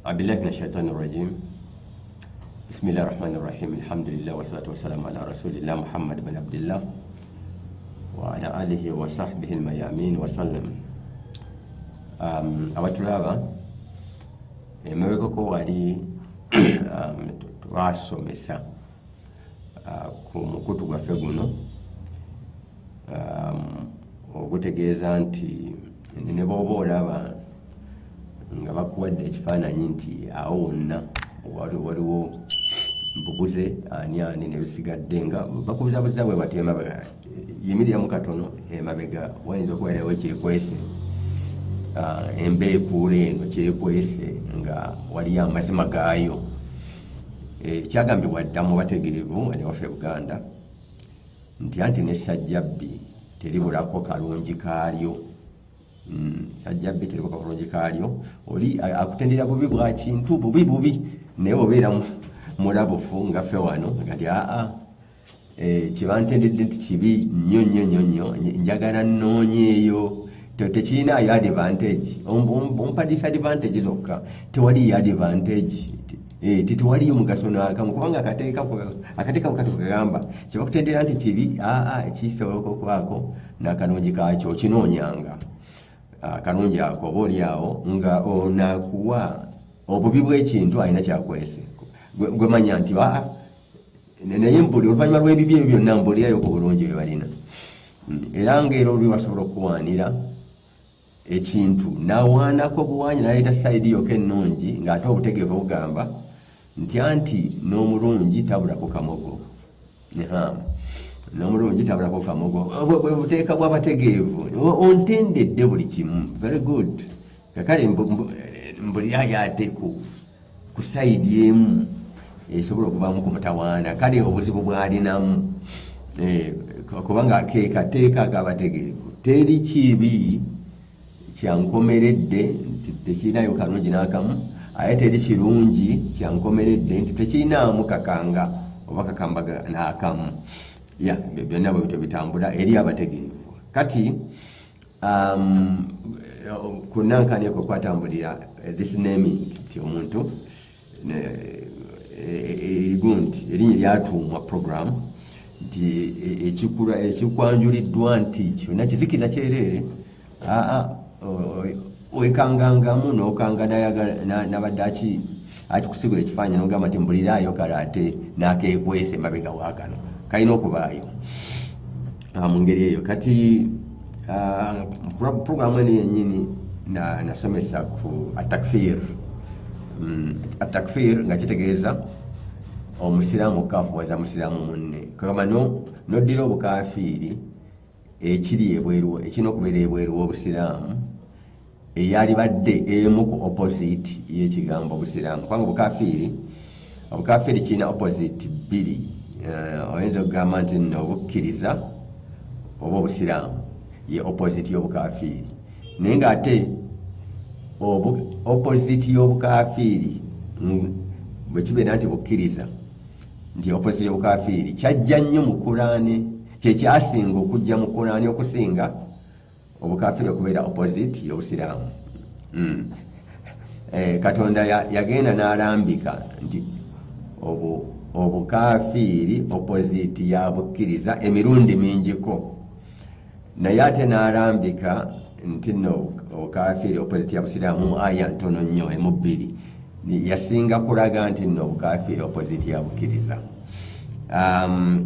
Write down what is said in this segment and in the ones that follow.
Abillahi min shaitani rajim. Bismillahi rahmani rahim. Alhamdulillah wassalatu wassalamu ala rasulillah Muhammad bin Abdillah wa ala alihi wa sahbihi almayamin wasallam. Abatulaba emabegako wali twasomesa ku mukutu gwaffe guno ogutegeeza nti ne bw'oba olaba nga bakuwadde ekifaananyi nti awo wonna waliwo mbuguze ani ani nebisigadde nga bakubuzabuza bwe bati emabega, yimiriramu katono emabega wayinza okubeerawo ekyekwese, embeekuula eno kyekwese nga waliyo amazima gaayo. Kyagambibwa dda mu bategeevu newaffe Buganda nti anti ne Sajjabbi teribulako kalungi kaalyo. Sajjabbi teribulako kalungi kaalyo. Oli akutendera bubi bwa kintu bubi bubi, naye obeera mulabufu nga ffe wano nga ti aa kibantendedde nti kibi nnyo nnyo nnyo nnyo, njagala nnoonyeeyo tekirinaayo advantage. Ompa disadvantage zokka, tewaliyo advantage, tewaliyo mugaso n'akamu, kubanga akateeka kati kagamba kyebakutendera nti kibi, aa kisobola okubaako n'akalungi kaakyo, okinoonyanga akalungi ako oba oli awo nga onakuwa obubi bw'ekintu alina kyakwese. Gwe manya nti aa naye mbuli oluvannyuma lw'ebibi ebyo byonna mbulirayo ku bulungi bye balina. Era ngaera oluli basobola okuwaanira ekintu nawaanako buwaanyi naleeta side yokka ennungi, ng'ate obutegeevu bugamba nti anti n'omulungi tabulako kamogo. N'omulungi tabulako kamogo, bwe buteeka bw'abategeevu. Ontendedde buli kimu, very good, kakale mbulirayo ate ku side emu esobola okuvaamu ku mutawaana. Kale obuzibu bwalinamu, kubanga ke kateeka akabategeevu, teri kibi kyankomeredde nti tekirinayo kalungi n'akamu, aye teri kirungi kyankomeredde nti tekirinaamu kakanga oba kakambaga n'akamu. Ya byonna bwe bityo bitambula eri abategeevu. Kati ku nankani ekwo kwatambulira this naming nti omuntu gundi erinnya lyatuumwa program nti ekikwanjuliddwa nti kyonna kizikiriza kyereere. Aa wekangangamu nokanga nabadde akikusigula ekifaananyi nogamba nti mbuliraayo kale ate n'akeekwese mabega wakano kalina okubaayo. Mu ngeri eyo kati programu eno yennyini nasomesa ku atakfir. Atakfir nga kitegeeza omusiraamu okukafuwaza musiraamu munne, kagamba noddira obukafiiri ekiri ebweru, ekirina okubeera ebweru w'obusiraamu, eyalibadde emu ku opposite y'ekigambo obusiraamu, kubanga obukafiiri kirina opposite bbiri. Oyinza okugamba nti nno obukkiriza oba obusiraamu ye opposite y'obukafiiri, naye ng'ate opposite y'obukafiiri bwe kibeera nti bukkiriza, nti opposite y'obukafiiri kyajja nnyo mu Kulaani, kyekyasinga okujja mu Kulaani okusinga obukafiiri okubeera opposite y'obusiraamu. Katonda yagenda n'alambika nti obukafiiri opposite ya bukkiriza emirundi mingiko, naye ate n'alambika nti nno obukafiiri opposite ya busiraamu mu aya ntono nnyo, emu bbiri. Yasinga kulaga nti nno obukafiiri opposite ya bukkiriza.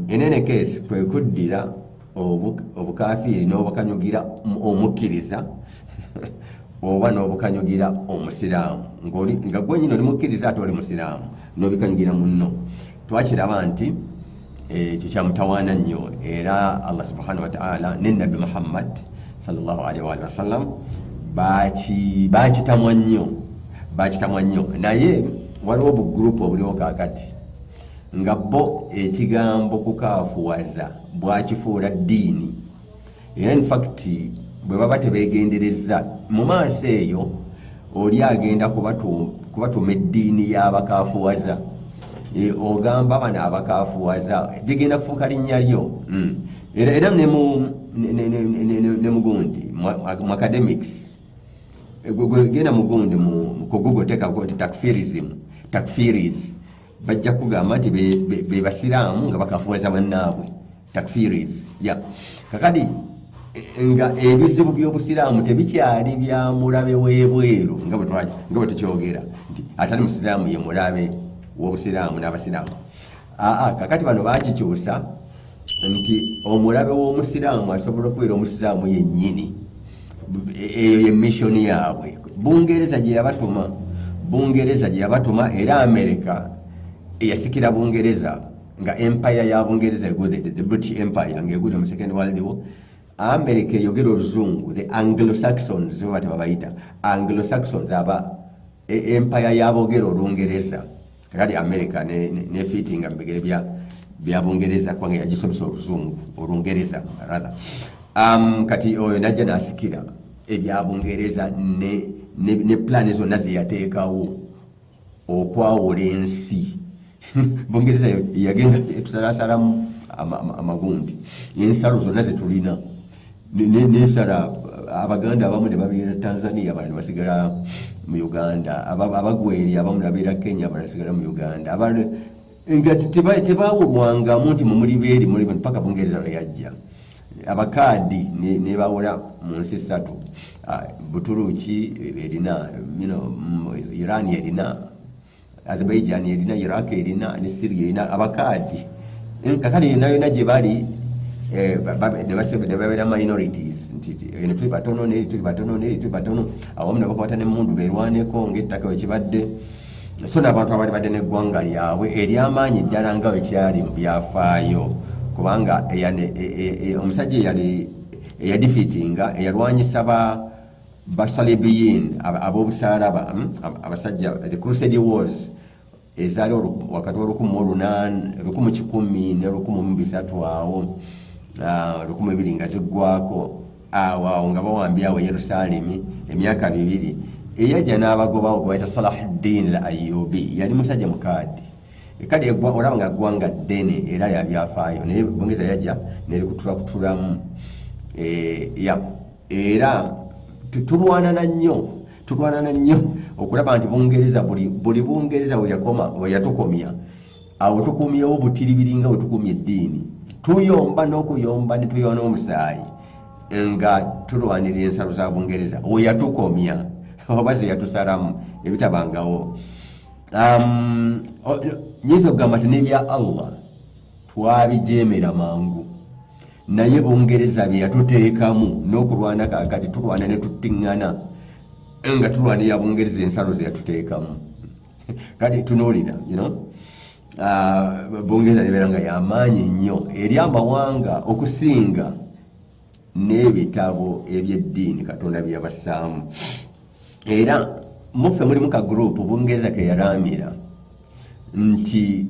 In any case, kwe kuddira obukafiiri n'obukanyugira omukkiriza oba n'obukanyugira omusiraamu, nga gwe nyini oli mukkiriza ate oli musiraamu n'obikanyugira munno. Twakiraba nti ekyo kyamutawaana nnyo, era Allah subhanahu wataala ne Nabbi Muhammad sallallahu alaihi wasallam bakitamwa nnyo, bakitamwa nnyo. Naye waliwo obugurupu obuliwo kaakati nga bo ekigambo kukaafuwaza bwakifuula ddiini, era infact bwe baba tebeegendereza mu maaso eyo oli agenda kubatuma eddiini y'abakaafuwaza. Ogamba bano abakaafuwaza ligenda kufuuka linnya lyo. Era ne mugundi mu academics. Gwe genda mugundi ku Google, teekako nti takfirism, takfiris, bajja kugamba nti be basiraamu nga bakafuweza bannaabwe, takfiris ya. Kakati nga ebizibu by'obusiraamu tebikyali bya mulabe w'ebweru, nga bwe tukyogera nti atali musiraamu ye mulabe w'obusiraamu n'abasiraamu. Aa, kakati bano bakikyusa nti omulabe w'omusiraamu asobola okubeera omusiraamu yennyini. Eyo ye mission yaabwe Bungereza gye yabatuma, Bungereza gye yabatuma. Era Amerika eyasikira Bungereza nga empire ya Bungereza egudde, the British Empire ng'egudde mu Second World War, America eyogera oluzungu, the Anglo Saxons oba tebabayita Anglo Saxons, aba empire yabogera olungereza. Kakati America nefiitinga mu bigere bya Bungereza kubanga yagisomesa oluzungu, olungereza rather. Kati oyo najja nasikira ebya Bungereza ne plan zonna zeyateekawo okwawula ensi. Bungereza yagenda etusalasalamu amagundi, ensalo zonna zetulina, nensala Abaganda abamu ne babeera Tanzania, abalala ne basigala mu Uganda, Abagweri abamu ne babeera Kenya, abalala basigala mu Uganda. Nga tebawulwangamu nti mumuli beeri muli paka Bungereza lwe yajja. Abakaadi nebawula mu nsi ssatu. Ah, Buturuki erina, Iran erina, Azerbaijan erina, Iraq erina, ne Syria erina abakaadi. Kakati yonna yonna gye bali, ne babeera minorities, nti eno tuli batono, neri tuli batono, neri tuli batono, awamu ne bakwata n'emmundu berwaneko ng'ettaka bwe kibadde. So n'abantu abali badde n'eggwanga lyabwe ery'amaanyi ddala nga bwe kyali mu byafaayo, kubanga omusajja eyali eyadefeatinga, eyalwanyisa ba basalibiyin ab'obusaalaba, abasajja, the Crusade Wars ezaali wakati wa 1800, 1100 ne 1300 awo, 2000 nga ziggwako awo awo, nga bawambye awo Yerusaalemi emyaka 2, eyajja n'abagobawo gwe bayita Salahuddin al Ayubi, yali musajja mukaadi. Kale olaba nga ggwanga ddene era lyabyafaayo, naye Bungereza yajja nerikutulakutulamu. Ya, era tulwanana nnyo, tulwanana nnyo okulaba nti Bungereza buli Bungereza weyakoma, weyatukomya awo tukumyewo butiribiri nga bwe tukumya eddiini. Tuyomba n'okuyomba ne tuyoba n'omusaayi nga tulwanirira ensalo za Bungereza weyatukomya oba zeyatusalamu ebitabangawo. Nyinza okugamba nti n'ebya Allah twabijemera mangu, naye Bungereza bye yatuteekamu n'okulwana, kakati tulwana ne tuttiŋŋana nga tulwanira Bungereza ensalo ze yatuteekamu. Kati tunuulira, Bungereza nebeera nga yamaanyi nnyo eri amawanga okusinga n'ebitabo ebyeddiini Katonda bye yabassaamu. Era muffe mulimu ka group Bungereza ke yalaamira nti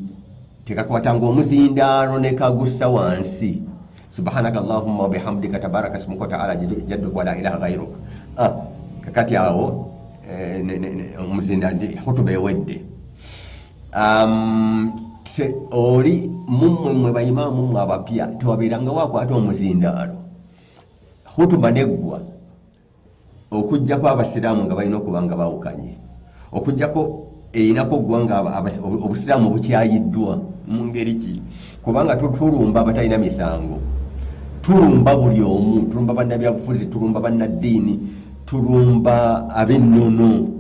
tekakwatanga omuzindaalo ne kagussa wansi, subhanaka allahumma wabihamdika tabaraka smuka wataala jadduk wala ilaha ghairuk. Ah, kakati awo omuzindaalo nti hutuba ewedde. Oli mummwe mmwe bayimaamu mmwe abapya, tewabeeranga wakwata omuzindaalo hutuba neggwa okugjako abasiraamu nga balina okuba nga bawukanye, okugjako erinako oggwanga obusiraamu bukyayiddwa mu ngeri ki? Kubanga tulumba abatalina misango, tulumba buli omu, tulumba bannabyabufuzi, tulumba bannaddiini, tulumba ab'ennono,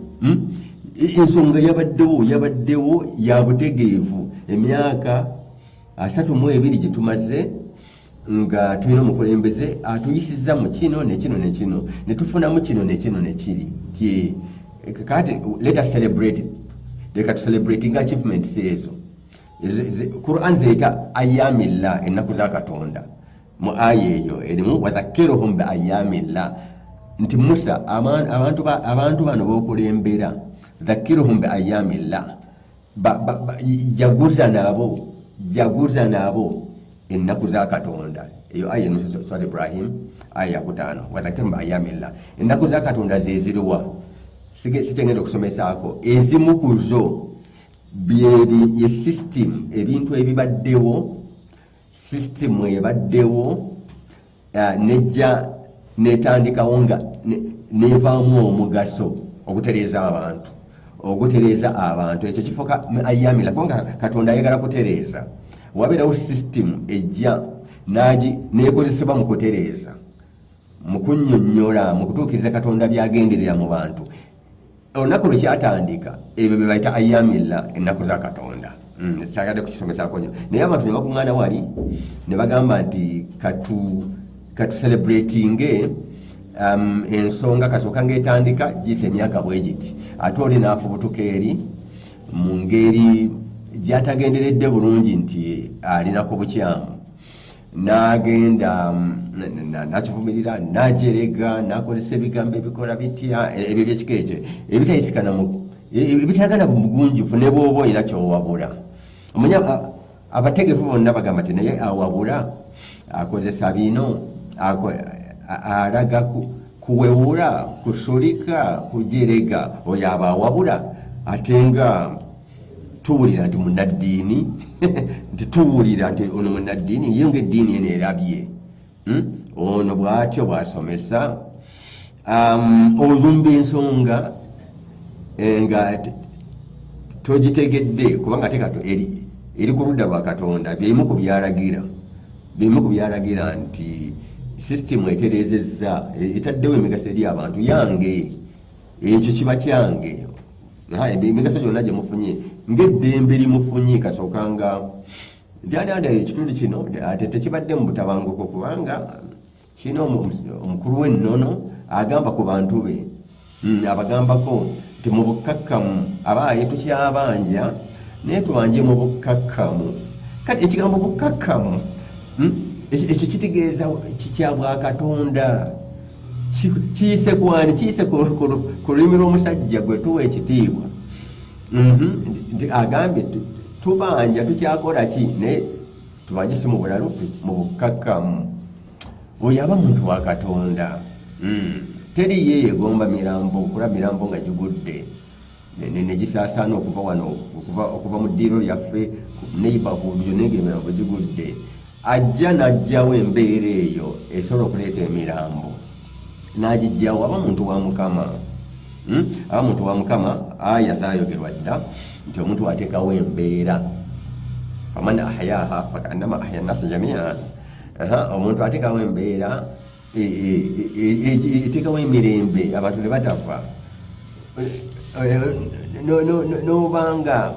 Ensonga yabaddewo ya butegeevu. Emyaka 32 gye tumaze nga tulina omukulembeze atuyisiza mu kino nekino nekino, netufunamu kino nekino nekiri, ti kati let us celebrate, leka tucelebrating achievements ezo. Quran zeyita ayamillah, ennaku za Katonda. Mu aya eyo erimu wadhakiruhum bi ayamillah, nti Musa, abantu bano bokulembera, dhakiruhum bi ayamillah, jaguza nabo, jaguza nabo ennaku za Katonda. Eyo aya eri Ibrahim, aya yakutaano, wadhakiruhum bi ayamillah. Ennaku za Katonda zeziriwa? Sikyengenda okusomesaako. Ezimu ku zo ye system, ebintu ebibaddewo, system ebaddewo, nejja netandikawo nga nevaamu omugaso ogutereeza abantu, ogutereeza abantu. Ekyo kifuuka ayamila, kubanga Katonda ayagala kutereeza. Wabeerawo sisitimu ejja neekozesebwa mu kutereeza, mu kunnyonnyola, mu kutuukiriza Katonda byagenderera mu bantu. Olunaku lwe kyatandika, ebyo bye bayita ayamila, ennaku za Katonda. Sagadde kukisomesaako nnyo, naye abantu ne bakuŋŋaana wali ne bagamba nti katu celebratinge ensonga kasooka ngaetandika giyisa emyaka bwe giti. Ate oli n'afubutuka eri mu ngeri gyatagenderedde bulungi nti alina ku bukyamu, n'agenda n'akivumirira, n'ajerega, n'akozesa ebigambo ebikola bitya, ebyo byekika ekyo ebitayisikana, ebitagana mugunjufu. Ne bw'oba olina kyowabula, omanya abategefu bonna bagamba nti naye awabula akozesa bino, alaga kuwewula, kusulika, kujerega. Oyo aba awabula, ate nga tuwulira nti munaddiini, nti tuwulira nti ono munaddiini, ye nga eddiini eno erabye. Ono bw'atyo bw'asomesa. Ozumba ensonga nga togitegedde, kubanga ate kato eri ku ludda lwa Katonda. Byemu ku byalagira, byemu ku byalagira nti sisitimu etereezezza, etaddewo emigaso eri abantu yange, ekyo kiba kyange. Emigaso gyonna gye mufunye ng'eddembe limufunye kasookanga ntyandanda ekitundu kino ate tekibadde mu butabanguko, kubanga kino omukulu w'ennono agamba ku bantu be, abagambako nti mu bukkakkamu, abaaye tukyabanja naye tubanje mu bukkakkamu. Kati ekigambo bukkakkamu, ekyo kitegeeza kikya bwakatonda. Kiyise kwani? Kiyise ku lulimi lw'omusajja gwe tuwa ekitiibwa. Nti agambye tubanja, tukyakola ki, naye tubanje si mu bulalu, mu bukkakkamu. Oyo aba muntu wa Katonda. Teri ye yegomba mirambo, okulaba mirambo nga gigudde ne gisaasaana okuva wano, okuva mu ddiiro lyaffe neighborhood yonna nga emirambo gigudde. Ajja n'ajjawo embeera eyo esobola okuleeta emirambo, n'agijjawo. Aba muntu wa Mukama. Aba muntu wa Mukama. Aya zayogerwa dda nti omuntu ateekawo embeera, faman ahyaha fakaannama ahya nnasa jamia. Omuntu ateekawo embeera eteekawo emirembe, abantu ne batafa. Nobanga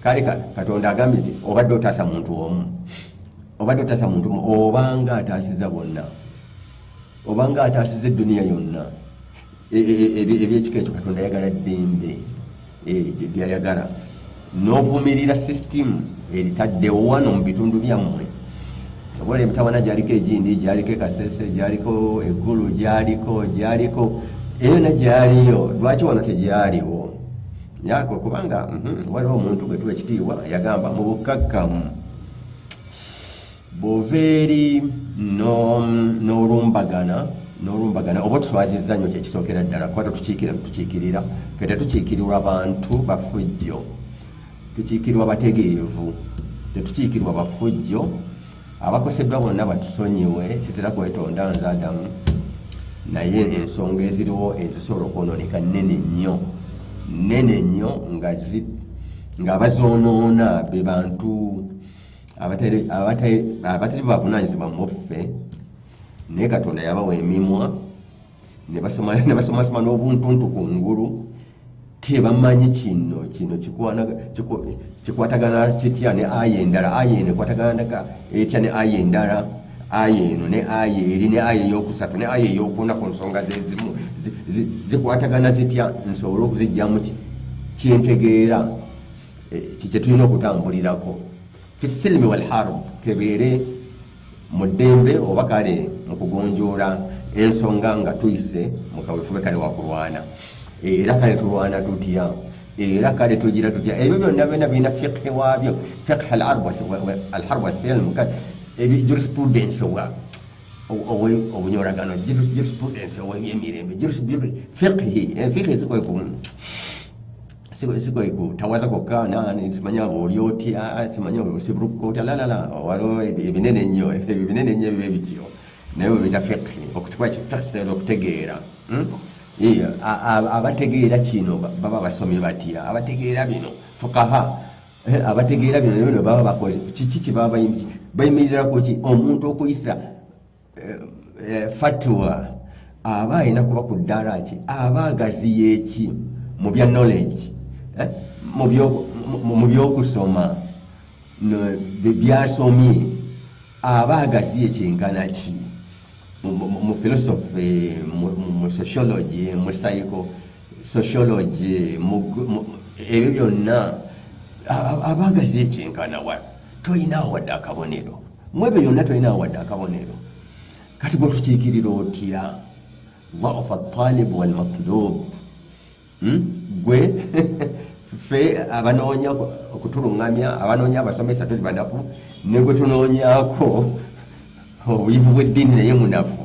kale Katonda agambye nti obadde otaasa muntu omu, obadde otaasa muntu omu, obanga ataasiza bonna, obanga ataasiza eduniya yonna. Ebyekika ekyo Katonda ayagala ddembe byayagala. N'ovumirira sisitimu eritaddewo wano mu bitundu byammwe, oba emitawana gyaliko, egindi gyaliko, ekasese gyaliko, eggulu gyaliko, gyaliko eyo na gyaliyo. Lwaki wano tegyaliwo? Yako kubanga waliwo omuntu gwe tuwa ekitiibwa yagamba mu bukkakkamu. Bw'ova eri n'olumbagana oba otuswazizza nnyo. Kyekisookera ddala, kuba tetukiikira, tukiikirira ffe, tetukiikirirwa bantu bafujjo, tukiikirirwa bategeevu, tetukiikirirwa bafujjo. Abakoseddwa bonna batusonyiwe. Sitera kwetonda nze Adamu, naye ensonga eziriwo ezisobola okwonooneka nnene nnyo, nnene nnyo, nga abazoonoona be bantu abatali bavunanyizibwa muffe. Naye Katonda yabawa emimwa ne basomasoma n'obuntuntu ku ngulu, tebamanyi kino kino kikwatagana kitya ne aya endala, aya eno ekwatagana etya ne aya endala, aya eno ne aya eri ne aya eyokusatu ne aya eyokuna ku nsonga zezimu zikwatagana zitya, nsobole okuzijjamu kyentegeera kyetulina okutambulirako fi silmi walharb, kebeere mu ddembe oba kale mu kugonjoola ensonga nga tuyise mu kawefube kale wakulwana. Era kale tulwana tutya? Era kale tugira tutya? Ebyo byonna byonna birina fiqhi waabyo, fiqhi alharb wasilm, jurisprudence obunyoragano, jurisprudence owebyemirembe, fiqhi. Fiqhi sikwe kutawaza kwokka, simanya oli otya, simanya osiburukuka otya, lalala. Waliwo ebinene ennyo, ebyo binene nnyo, ebiba ebityo, naye bwe bita fiqhi. Fiqhi kitegeeza okutegeera. Abategeera kino baba basomye batya? Abategeera bino fukaha, abategeera bino nebino baba bakole kiki? Kyebaba bayimirirako ki? Omuntu okuyisa fatwa aba alina kuba ku ddaala ki? Aba agaziye ki mu bya knowledge, mu byokusoma byasomye? Aba agaziye kyenkana ki mu philosophy, mu sociology, mu psycho sociology, ebyo byonna aba agaziye kyenkana wa? Toyinawo wadde akabonero mu ebyo byonna, tolinawo wadde akabonero. Kati gwe tukiikirira otya? Dhaafa talib walmatlub. Gwe ffe abanoonya okutuluŋŋamya, abanoonya abasomesa, tuli banafu, ne gwe tunoonyako obuyivu bw'eddiini naye munafu.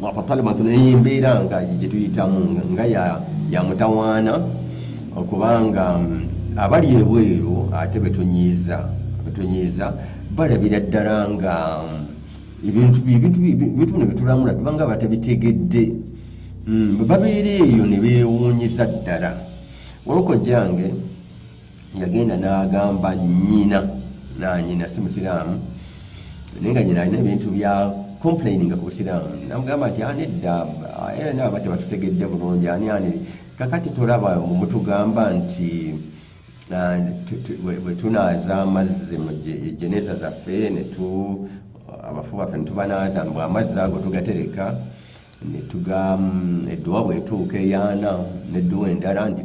Dhaafa talib, naye embeera nga gye tuyitamu nga ya mutawaana, okubanga abali ebweru ate betunyiiza balabira ddala nga ebintu bino byetulamula tubanga batabitegedde. Babeera eyo ne beewuunyiza ddala. Waliwo kojjange yagenda n'agamba nnyina, nanyina si musiraamu, naye nga nyina alina ebintu bya complaininga ku busiraamu, namugamba nti anedda era aba tebatutegedde bulungi, ani ani kakati tolaba mutugamba nti bwe tunaaza amazzi mu jeneza zaffe, netu abafu baffe netubanaaza, mbw amazzi ago tugatereka netuga edduwa bwetuuka eyaana nedduwa endala nti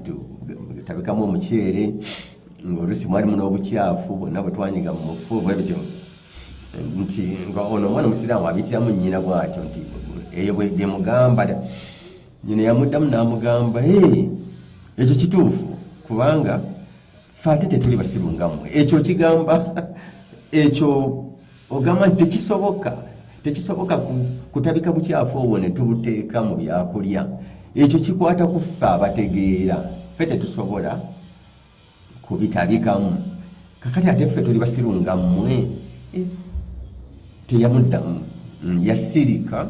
tabikamu omuceere, ngaoluusi mwalimu n'obukyafu bwonna bwe twanyiga mu mufu bwe bityo, nti nga ono omwana omusiraamu abiyitiramu nnyina bw'atyo nti eyo byemugamba. Nyina yamuddamu n'amugamba, ekyo kituufu, kubanga fe ate tetuli basiru nga mmwe. Ekyo kigamba, ekyo ogamba nti tekisoboka, tekisoboka kutabika bukyafu obwo ne tubuteeka mu byakulya. Ekyo kikwata ku ffe abategeera, ffe tetusobola kubitabikamu. Kakati ate ffe tuli basiru nga mmwe? Teyamuddamu. Yasirika,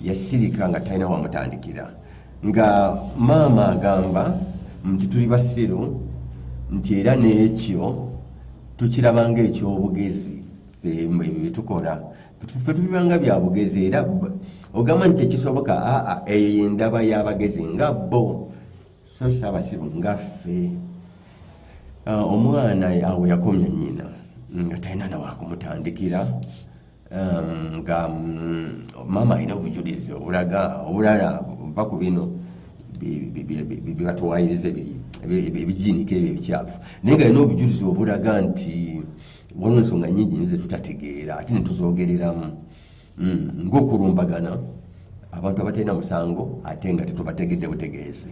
yasirika nga talina wamutandikira, nga maama agamba nti tuli basiru, nti era n'ekyo tukirabanga ekyobugezi. Ebyo byetukola ffe tubibanga bya bugezi, era ogamba nti tekisoboka. Aa, eyo yendaba y'abagezi nga bo, so si abasiru nga ffe. Omwana awo yakomya nnyina nga talina nawakumutandikira, nga maama alina obujulizi obulaga obulala buva ku bino byebatuwayiriza ebijiiniko ebyo ebikyafu, naye nga alina obujulizi obulaga nti waliwo ensonga nyingi nyo zetutategeera ate netuzoogereramu, ng'okulumbagana abantu abatalina musango ate nga tetubategedde butegeezi.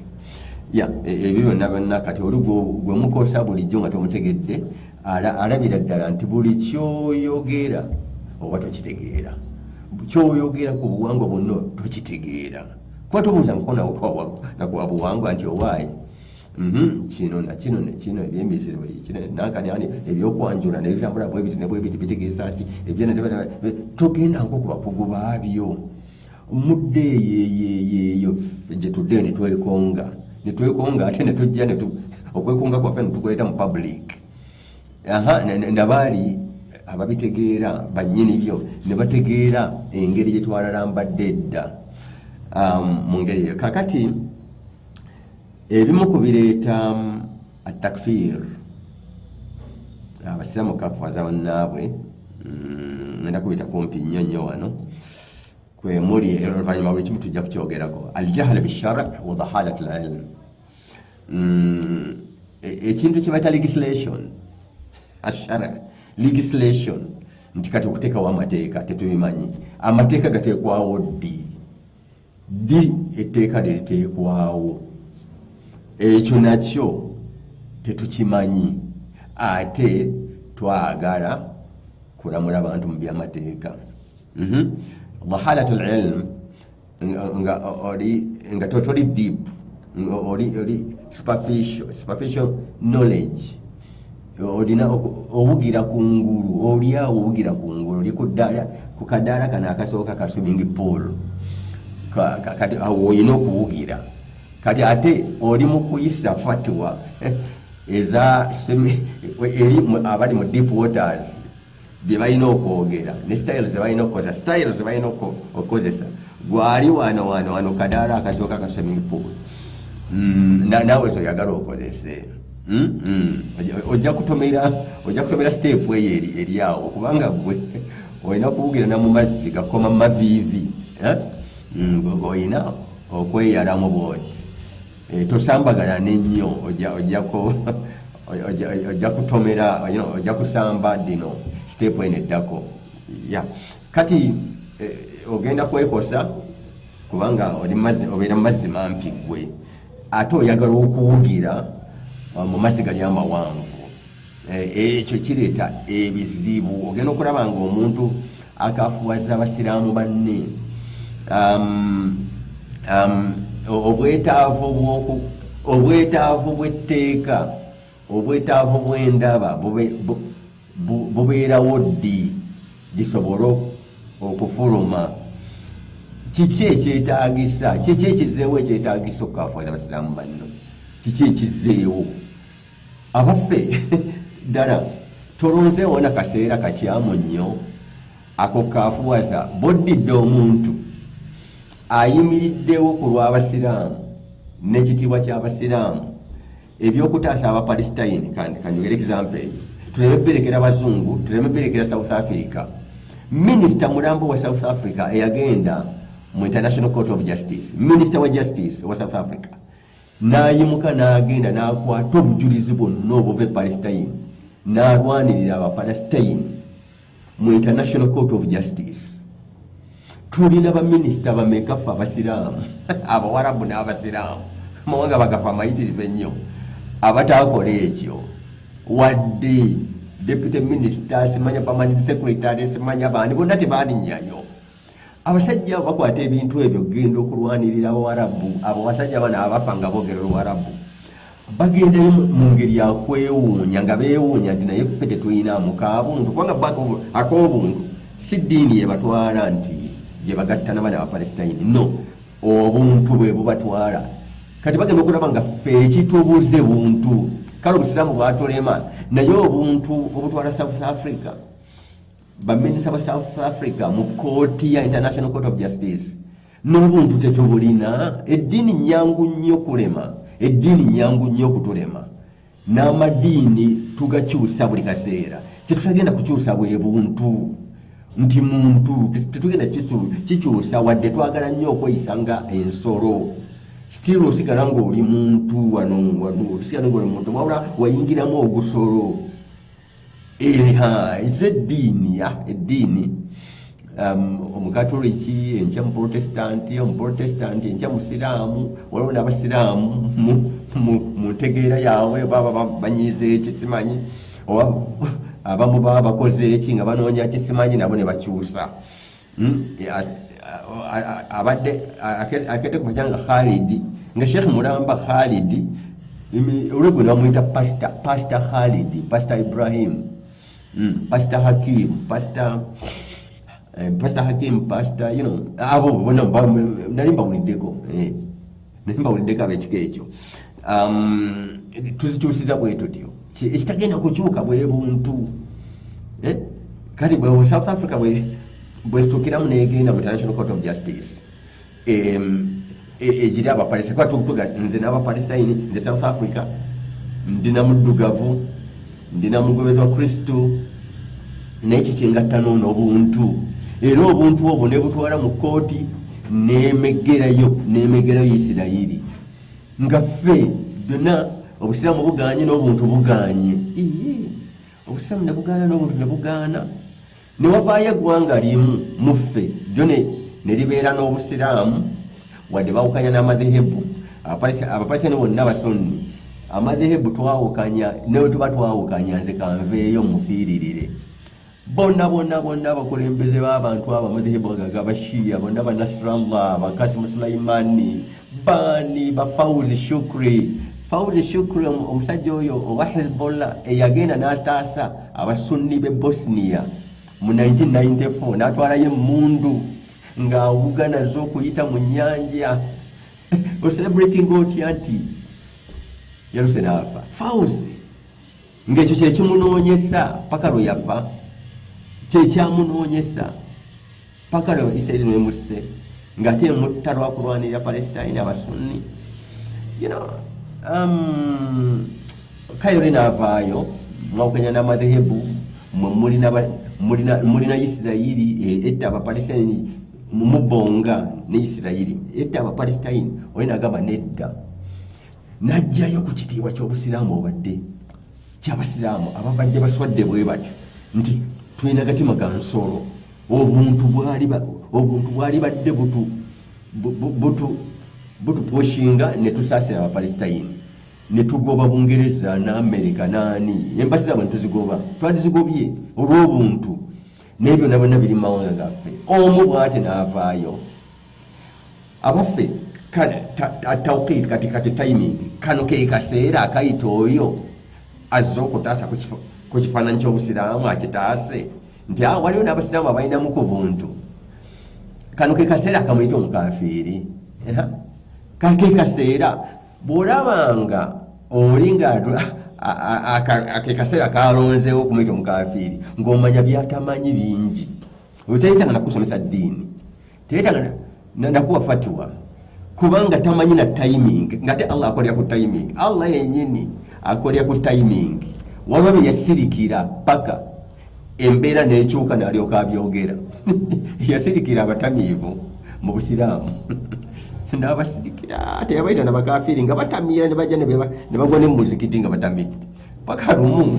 Ya ebyo byonna byonna, kati oli gwe mukosa bulijjo nga tomutegedde, alabira ddala nti buli kyoyogera oba tokitegeera, kyoyogera ku buwangwa bwonna tokitegeera, kuba tobuuza nakuwa buwangwa nti owaayi kino nakino nekino, ebyemiziro kino nankani ani, ebyokwanjula nebitambula bwebiti nebwebiti bitegeeza ki, togenda nko ku bakugu baabyo. Mudde eyo eyo gyetudde netwekonga, netwekonga ate netujja okwekonga kwaffe netukuleeta mu public. Aha, nabaali ababitegeera bannyini byo ne bategeera engeri gye twalalambadde edda mu ngeri eyo. Kakati ebimu ku bireeta atakfir, abasiraamu kafuwaza bannaabwe, ngenda kubita kumpi nnyo nnyo wano kwemuli, oluvannyuma buli kimu tujja kukyogerako. Aljahl bishar wa dahalat lilm, ekintu kyebaita legislation, ashara legislation, nti kati okuteekawo amateeka tetubimanyi. Amateeka gateekwawo ddi? Ddi etteeka liriteekwawo? Ekyo nakyo tetukimanyi, ate twagala kulamula abantu mu byamateeka. Dahalatu lilm, nga oli nga totoli deep, oli superficial knowledge, olina owugira ku ngulu, oli awo owugira ku ngulu, oli ku kadaala kano akasooka ka swimming pool. Kati awo olina okuwugira. Kati ate oli mu kuyisa fatiwa eza eri abali mu deep waters bye balina okwogera ne style zebalina okukozesa, style zebalina okukozesa. Gwali wano wano wano kadaala akasooka ka swimming pool, naawe toyagala okozese. Ojja kutomera step eyo eri awo, kubanga gwe olina kuwugira na mu mazzi gakoma mu maviivi, eh? Olina okweyalamu bwoti. Tosambagana nennyo, ojja kutomera, ojja kusamba dino step eno eddako ya kati ogenda kwekosa, kubanga oli mazzi, obeera mu mazzi mampi, gwe ate oyagala okuwugira mu mazzi gali amawanvu. Ekyo kireeta ebizibu. Ogenda okulaba nga omuntu akafuwaza abasiraamu banne. Obwetaavu bw'etteeka, obwetaavu bw'endaba bubeerawo ddi lisobole okufuluma? Kiki ekyetaagisa? Kiki ekizeewo ekyetaagisa okukafuwaza abasiraamu banno? Kiki ekizeewo? Abaffe, ddala tolonzeewo na kaseera kakyamu nnyo ako kafuwaza boddidde omuntu ayimiriddewo ku lw'abasiraamu n'ekitiibwa ky'abasiraamu, ebyokutaasa Abapalestine? Kanjogere example eyo, tuleme berekera bazungu, tuleme berekera South Africa. Minisita mulambo wa South Africa eyagenda mu International Court of Justice, minisita wa justice wa South Africa, n'ayimuka n'agenda n'akwata obujulizi bwonna obuva e Palestine, n'alwanirira Abapalestine mu International Court of Justice. Tulina baminisita bameka ffe abasiraamu, abawarabu n'abasiraamu, mawanga bagafe amayitirivu ennyo, abatakola ekyo? Wadde deputy minister, simanya permanent secretary, simanya baani, bonna tebalinnyayo. Abasajja abo bakwata ebintu ebyo kugenda okulwanirira abawarabu. Abo basajja bano abafa nga boogera oluwarabu bagendayo mu ngeri yakwewuunya, nga beewuunya nti naye ffe tetulinamu kabuntu, kubanga bo ak'obuntu si ddiini yebatwala nti gye bagatta nabana Abapalestine. No, obuntu bwe bubatwala. Kati bagenda okulaba nga ffe ekitubuze buntu. Kale obusiraamu bwatulema, naye obuntu obutwala South Africa, baminisita ba South Africa mu kooti ya International Court of Justice, n'obuntu tetubulina. Eddiini nyangu nnyo kulema, eddiini nyangu nnyo okutulema, n'amadiini tugakyusa buli kaseera. Kyetutagenda kukyusa bwe buntu, nti muntu tetugenda kikyusa, wadde twagala nnyo okweyisa nga ensolo, still osigala ng'oli muntu. Wano wano osigala ng'oli muntu, wabula wayingiramu ogusolo. Nze eddiini ya eddiini, omukatoliki enkya muprotestanti, omuprotestanti enkya musiraamu. Waliwo n'abasiraamu mu ntegeera yaabwe baba banyiiza eki simanyi, oba abamu baba bakoze eki nga banoonya kisimanyi, nabo ne bakyusa. Abadde akedde ku makya nga Khalidi, nga Sheikh mulamba Khalidi, olwegwe ne bamuyita Pastor, Pastor Khalidi, Pastor Ibrahim, Pastor Hakim, Pastor Hakim, Pastor, abo bonna nali mbawuliddeko, nali mbawuliddeko ab'ekika ekyo. Tuzikyusiza bwe tutyo. Ekitagenda kukyuka bwe buntu. Kati bwe South Africa bwesitukiramu negenda mu International Court of Justice, egiri Abapalestine, kuba tuga nze n'Abapalestine, nze South Africa ndina muddugavu, ndina mugobezi wa Kristo, naye kikingatta noono obuntu, era obuntu obwo nebutwala mu kooti, nemegerayo, nemegerayo Isirayiri, nga ffe byonna obusiraamu buganye n'obuntu buganye. Iye, obusiraamu ne bugaana n'obuntu ne bugaana, ne wavaayo eggwanga limu muffe lyo ne libeera n'obusiraamu, wadde bawukanya n'amadhehebu. Abapalesitini bonna basunni, amadhehebu twawukanya, newe tuba twawukanya, nze kanveeyo mufiiririre bonna bonna bonna abakulembeze b'abantu abo amadhehebu ago ag'abashiya bonna, ba Nasrallah, bakasimu Sulaimani, baani, ba Fauzi Shukri. Fauzi Shukri, omusajja oyo owa Hezbollah eyagenda n'ataasa abasunni b'e Bosnia mu 1994, n'atwalayo emmundu ng'awuga nazo okuyita mu nnyanja. Ocelebrating otya nti yaluse n'afa Fauzi, ng'ekyo kyekimunoonyesa paka lwe yafa, kyekyamunoonyesa paka lwe Isirairi lwemusse, ng'ate emutta lwakulwanirira Palestine, Abasunni. Kayole n'avaayo mwawukanya n'amadhehebu mwe mulina Isirayiri etta Abapalestine, mubonga ne Isirayiri etta Abapalestine. Oli nagamba nedda, najjayo ku kitiibwa ky'Obusiraamu, obadde kyabasiraamu ababadde baswadde bwe batyo nti tulina gatima ga nsolo. Obuntu bwali badde butu butu butupushinga ne tusaasira Abapalestine, ne tugoba Bungereza n'Amerika naani, embassy zaabwe netuzigoba. Twalizigobye olw'obuntu n'ebyo byonna biri mu mawanga gaffe. Omu bw'ati n'avaayo, abaffe tawqit, kati timing, kano ke kaseera akayita oyo azze okutaasa ku kifaananyi ky'Obusiraamu, akitaase nti waliwo n'Abasiraamu abalinamu ku buntu. Kano ke kaseera akamuyita omukafiiri. Kake kaseera bw'olabanga oli nga ake kaseera kalonzeewo okumuyita omukafiiri, ng'omanya byatamanyi bingi. Oyo tayitanga nakusomesa ddiini, teyetanga nakuwa fatiwa, kubanga tamanyi na timing, ngate Allah akolera ku timing. Allah yenyini akolera ku timing. Waliwo bye yasirikira paka embeera nekyuka nalyoka abyogera. Yasirikira abatamiivu mu Busiraamu nabasirikira, teyabayita nabakafiiri, nga batamiira ne bajja ne bagwa ne mumuzikiti nga batamidde, paka lumu,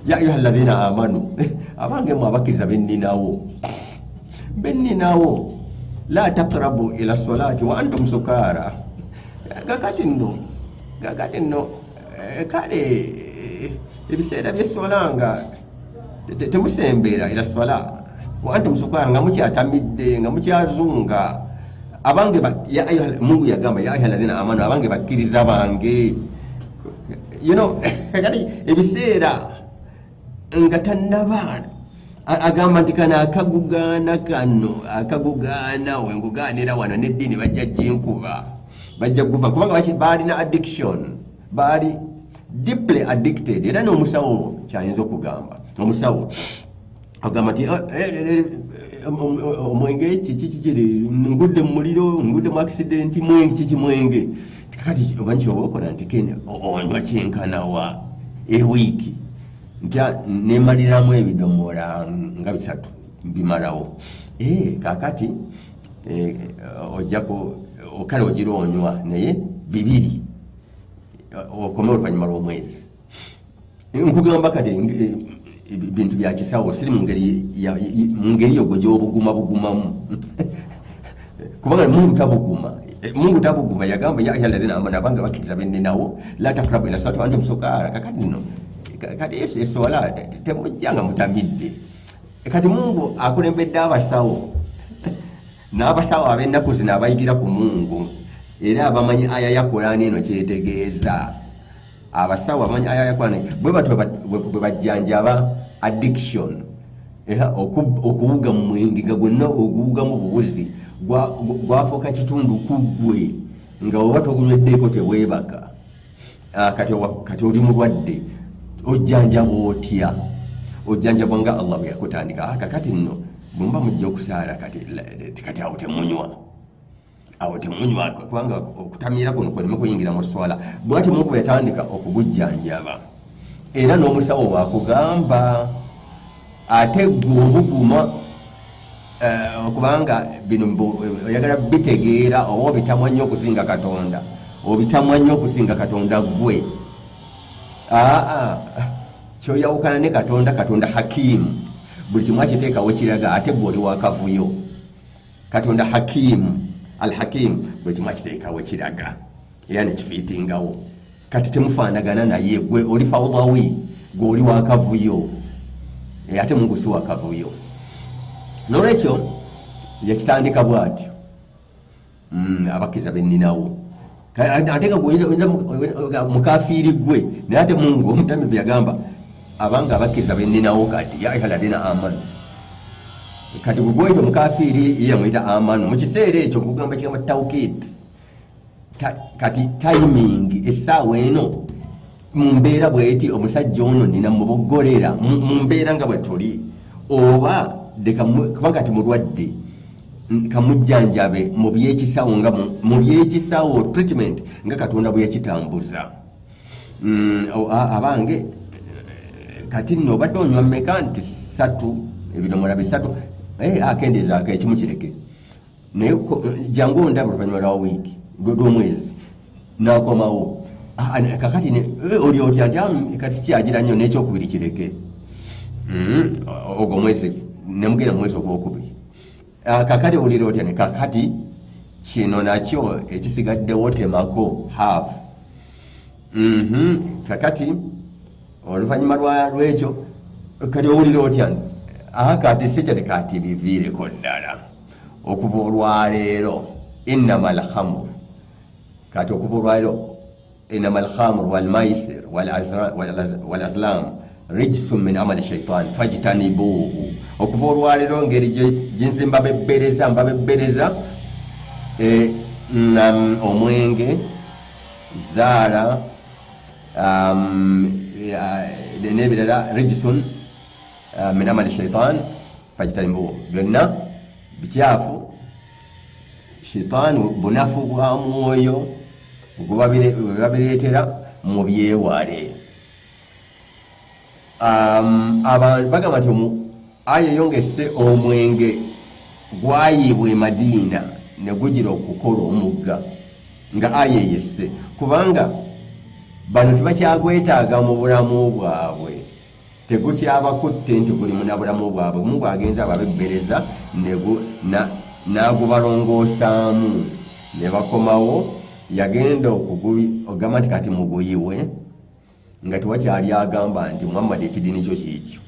ya ayuha alladhina amanu, abange mu abakkiriza benninawo, benninawo, la taqrabu ila salati wa antum sukara. Kakati nno kale ebiseera byeswala nga temusembeera ila swala wa antum sukara, nga mukyatamidde, nga mukyazunga. Abange Mungu yagamba, ya ayuha alladhina amanu, abange bakkiriza bange. Kati ebiseera nga tannaba agamba nti kano akagugaana, kano akagugaana wengugaanira wano neddiini bajja ginkuba, bajja guba, kubanga baalina addiction, baali deeply addicted. Era n'omusawo kyayinza okugamba, omusawo agamba nti, "Ah, omwenge kiki kiri, ngudde mu muliro, ngudde mu accident, mwenge kiki, mwenge." Kati omanyi kyoba okola nti kene onywa kyenkanawa ewiiki? Nti, "Ah, nemaliramu ebidomola nga 3 mbimalawo." Kakati ojjako kale ogira onywa naye 2, okome oluvannyuma lw'omwezi. Nkugamba kati bintu bya kisawo, siri mu ngeri mu ngeri yogwo gy'obuguma bugumamu, kubanga Mungu tabuguma. Mungu tabuguma. Yagamba, ya ayuha alladhina amanu, abange bakkiriza benninawo, la taqrabu ila salati wa antum sukara. Kakati nno kati eswala temujja nga mutamidde. Kati Mungu akulembedde abasawo, n'abasawo ab'ennaku zino abayigira ku Mungu era abamanyi aya ya Kurani eno kyetegeeza. Abasawo abamanyi aya ya Kurani bwe batyo bwe bajjanjaba addiction. Era okuwuga mu mwenge nga gwonna oguwugamu buwuzi, gwafuuka kitundu ku ggwe, nga oba togunyweddeeko teweebaka. Kati oli mulwadde, ojjanjaba otya? Ojjanjabwa nga Allah bwe yakutandika. Kakati nno bwemuba mujja okusaala, kati awo temunywa, awo temunywa, kubanga okutamiira kuno kweleme kuyingira mu swala. Bwati Mungu bwe yatandika okugujjanjaba. Era n'omusawo bwakugamba, ate gwe obuguma, kubanga bino oyagala bitegeera oba obitamwa nnyo okusinga Katonda, obitamwa nnyo okusinga Katonda gwe. Aa, kyoyawukana ne Katonda. Katonda hakimu, buli kimu akiteekawo kiraga, ate gwe oli wakavuyo. Katonda hakimu, alhakimu, buli kimu akiteekawo kiraga era nekifiitingawo. Kati temufaanagana naye, gwe oli fawdawi, gwe oli wakavuyo. Ate Mungu si wakavuyo. Nolwekyo yakitandika bwatyo. Abakkiriza benninawo, ate nga gwe mukafiiri gwe, naye ate Mungu omutamivu yagamba, abanga abakkiriza benninawo. Kati ya ayuha ladina amanu, kati gwe gweyita omukafiiri, ye yamuyita amanu mu kiseera ekyo. Nkugamba ekigambo tawkid. Kati timing essaawa eno mu mbeera bweti, omusajja ono nina muboggolera mu mbeera nga bwe tuli, oba leka kubanga kati mulwadde, kamujjanjabe mu byekisawo, nga mu byekisawo treatment nga Katonda bwe yakitambuza. Abange, kati nno obadde onywa mmeka? Nti 3, ebidomola 3. Akendeezaako ekimu kireke, naye jangu ondaba oluvannyuma lwa wiiki, lw'omwezi. Nakomawo. Kakati oli otya? Nti kati sikyagira nnyo, n'ekyokubiri kireke. Ogwo omwezi nemugenda mu mwezi ogwokubiri. Kakati owulira otya? Ne kakati kino nakyo ekisigaddewo temako half. Kakati oluvannyuma lwekyo kati owulira otya? Kati sikyati, kati biviireko ddala okuva olwaleero. Innama alhamru, kati okuva olwaleero, innama alhamru walmaisir walazlam rijsun min amali shaitan fajtanibuhu. Okuva olwaleero, ngeri gyenze mbabebbereza, mbabebbereza omwenge, zaala, n'ebirala, rijsun min amali shaitan fajtanibuhu, byonna bikyafu, shitaani bunafu bwa mwoyo babireetera, mubyewale. Abantu bagamba nti aya eyongese omwenge gwayiibwa e Madiina ne gugira okukola omugga nga aya eyesse, kubanga bano tebakyagwetaaga mu bulamu bwabwe, tegukyabakutte nti guli munabulamu bwabwe. Mungu agenza ababebbereza n'agubalongoosaamu ne bakomawo. Yagenda okugamba nti kati muguyiwe, nga tewakyali agamba nti Muhammad ekidiini kyo kiikyo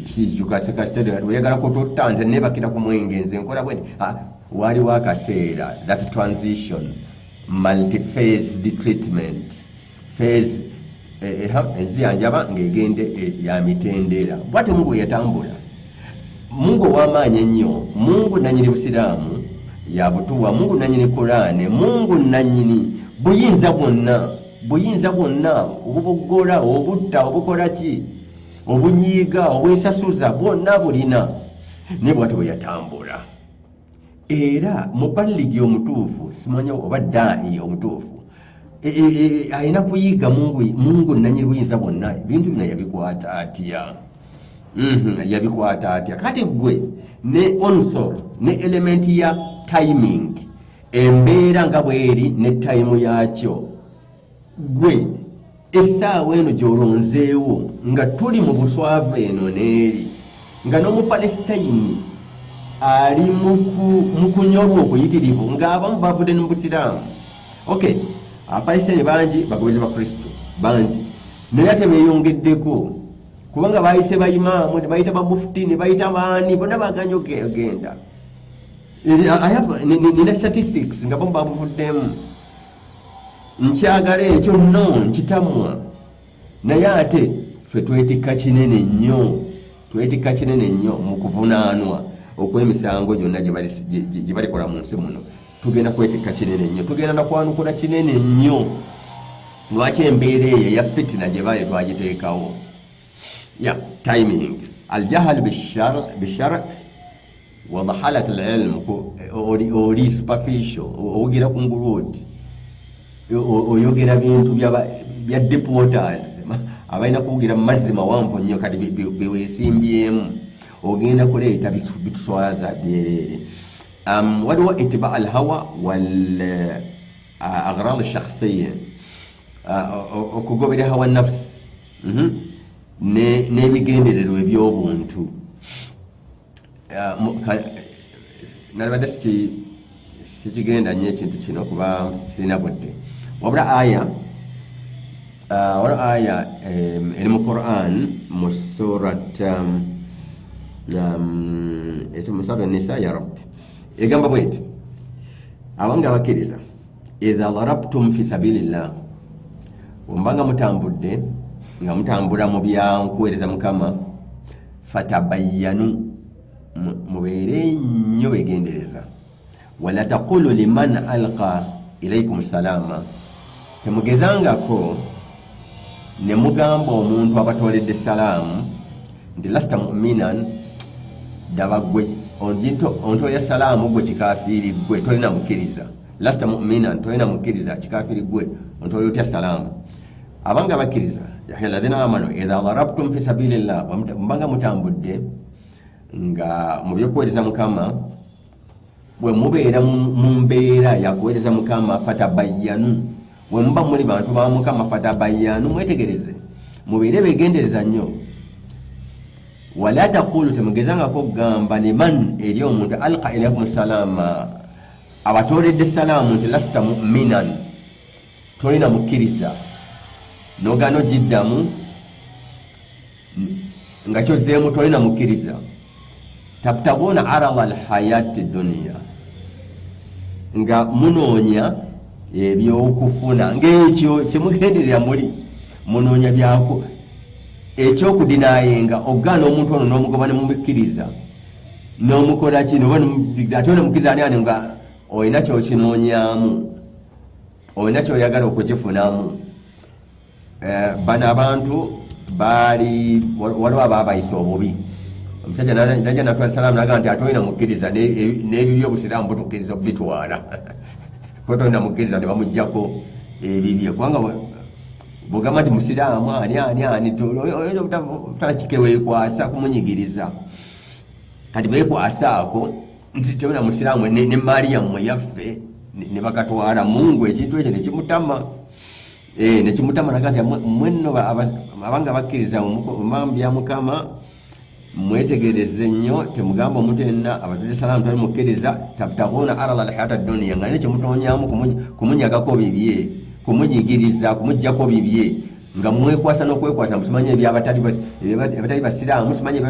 kikyo. Kati oyagala kututta nze nebakira ku mwenge, nze nkola bwe. Waliwo akaseera, that transition, multiphased treatment phase, enziyanjaba ng'egende ya mitendera. Bwatyo Mungu bwe yatambula. Mungu ow'amaanyi ennyo, Mungu nanyini busiraamu yabutuwa, Mungu nanyini Kuraane, Mungu nanyini buyinza bwonna, buyinza bwonna obuboggola, obutta, obukola ki, obunyiiga, obwesasuza, bwonna bulina. Naye bwatyo bwe yatambula. Era mubaligi omutuufu, simanya oba daa'i omutuufu, alina kuyiga Mungu nanyini buyinza bwonna ebintu bino yabikwata atya? Yabikwata atya? Kati gwe ne unsur ne element ya timing, embeera nga bweri ne time yakyo, gwe essaawa eno gy'olonzeewo nga tuli mu buswavu eno n'eri, nga n'Omupalestayini ali mu kunyolwa okuyitirivu, ng'abamu bavudde mu busiraamu. Ok, Abapalestayini bangi bagoberezi ba Kristo bangi, naye ate beeyongeddeko kubanga bayise bayimaamu ne bayita bamufuti ne bayita baani, bonna baganye ogenda. Nina statistics nga bomu babuvuddemu. Nkyagala ekyo no nkitamwa, naye ate ffe twetikka kinene nnyo, twetikka kinene nnyo mu kuvunaanwa okw'emisango gyonna gye balikola mu nsi muno. Tugenda kwetikka kinene nnyo, tugenda nakwanukula kinene nnyo. Lwaki embeera eyo eya fitina gye baali twagiteekawo ya timing? Aljahal bishar wadahalat alilm, oli superficial, owugira kungulu oti oyogera bintu bya deep waters, abalina kuwugira mu mazzi mawanvu nnyo. Kati bewesimbyemu ogenda kuleeta bituswaza byereere. Waliwo itiba al hawa wal aghrad shakhsiya, okugobera hawa nafsi n'ebigendererwa ebyobuntu. Nalibadde sikigenda nnyo ekintu kino kuba sirina budde, wabula aya, waliwo aya eri mu Quran mu surat mu surat Nisa, ya Rabbi, egamba bweti: abange abakkiriza, idha darabtum fi sabilillah, ombanga mutambudde nga mutambula mu byankuweereza Mukama, fatabayanu, mubeere nnyo begendereza, wala taqulu liman alqa. Ilaikum salama, temugezangako ne mugamba omuntu abatooledde salaamu nti lasta muminan, ddaba gwe ontoolera salaamu gwe kikafiiri gwe tolina mukkiriza. Lasta muminan, tolina mukkiriza, kikafiiri gwe ontoolera otya salaamu? Abanga bakkiriza, ladhina amanu idha darabtum fi sabilillah, mubanga mutambudde nga mu byokuweereza Mukama, bwe mubeera mu mbeera yakuweereza Mukama, fatabayanu, bwe muba muli bantu ba Mukama, fatabayanu, mwetegereze, mubeere begendereza nnyo. Wala taqulu, temugezangako okugamba, liman, eri omuntu, alqa ilaikum salama, abatooledde salaamu, nti lasta muminan, tolina mukkiriza, nogaana ogiddamu nga kyozzeemu tolina mukkiriza. Tabtaguuna arada alhayati duniya, nga munoonya ebyokufuna, ngaekyo kyemugenderera muli munoonya byako ekyokudinayenga okugaana omuntu ono n'omugoba nemubikkiriza n'omukola kino ate onemukkiriza ani ani nga olina kyokinoonyamu, olina kyoyagala okukifunamu. Eh, bano abantu baali waliwo abaabayisa obubi. Omusajja najja natwala salaamu naga nti atolina mukkiriza, n'ebibi obusiraamu butukkiriza okubitwala, kuba tolina mukkiriza, ne bamugjako ebibye. Kubanga bwogamba nti musiraamu ani ani ani otakikeweekwasa kumunyigiriza. Kati beekwasaako nti tolina musiraamu nemaali yammwe yaffe, ne bakatwala. Mungu ekintu ekyo nekimutama. Eh, nekimutama naga nti mwenno abanga bakkiriza mumambi ya Mukama, mwetegereze nnyo, temugamba omuntu yenna abatudde salaamu tali mukkiriza. Tabtaguuna arada alhayata duniya, nga nina kyemutonyamu kumunyagako bibye, kumunyigiriza, kumugjako bibye, nga mwekwasa n'okwekwasa musimanyi ebyabatali basiraamu, simanyi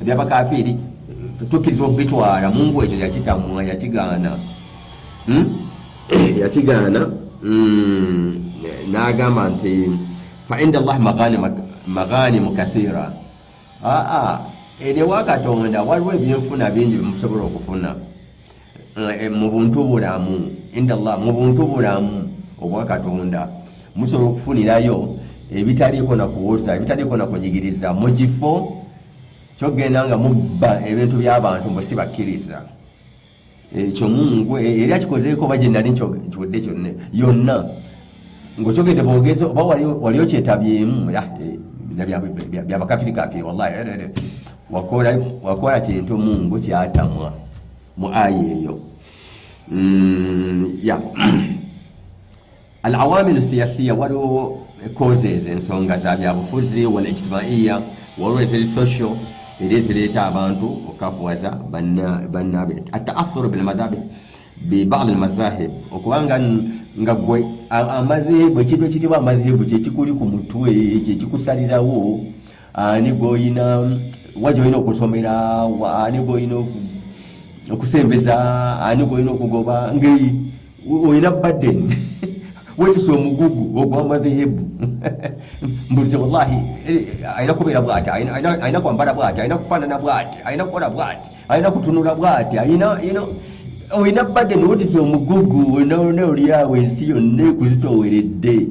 ebyabakafiiri tukkiriza okubitwala. Mungu ekyo yakitamwa, yakigaana. Yakigaana n'agamba nti fa inda Allah maghanimu kathira, aa eri ewa Katonda waliwo ebyenfuna bingi byemusobola okufuna eh, mu buntu bulamu. Inda Allah, mu buntu bulamu obwa Katonda musobola okufunirayo ebitaliiko na kuwoza, ebitaliiko na kunyigiriza, mu kifo kyogenda nga mubba ebintu by'abantu mbu si bakkiriza. Ekyo Mungu eh, eri akikozeeko oba gyenali nkiwedde kyonna yonna ngaokyogedde bwogezi oba wali okyetabyemu ah, eh, byabakafiri kafiri wallahi eh, wakola kintu Mungu kyatamwa mu aya eyo. Ya alawamilu siyasiya, waliwo causes, ensonga za byabufuzi, wal ijtimaiya, waliwo eziri social era ezireeta abantu okukafuwaza bannaabwe. Ataathuru bilmadhabi bibadi almazahib, okubanga nga gwe amadhehebu, ekintu ekitibwa amadhehebu kyekikuli ku mutwe, kyekikusalirawo ani gwoyina wa gyolina okusomera, ani gwoyina okusembeza, ani gwoyina okugoba, ngeyi olina burden, wetusa omugugu ogwamadhehebu. Mbulize wallahi eh, alina kubeera bwati, alina kwambala bwati, alina kufaanana bwati, alina kukola bwati, alina kutunula bwati, alina olina burden, wetisa omugugu onaona oliawo ensi yonna ekuzitoweredde.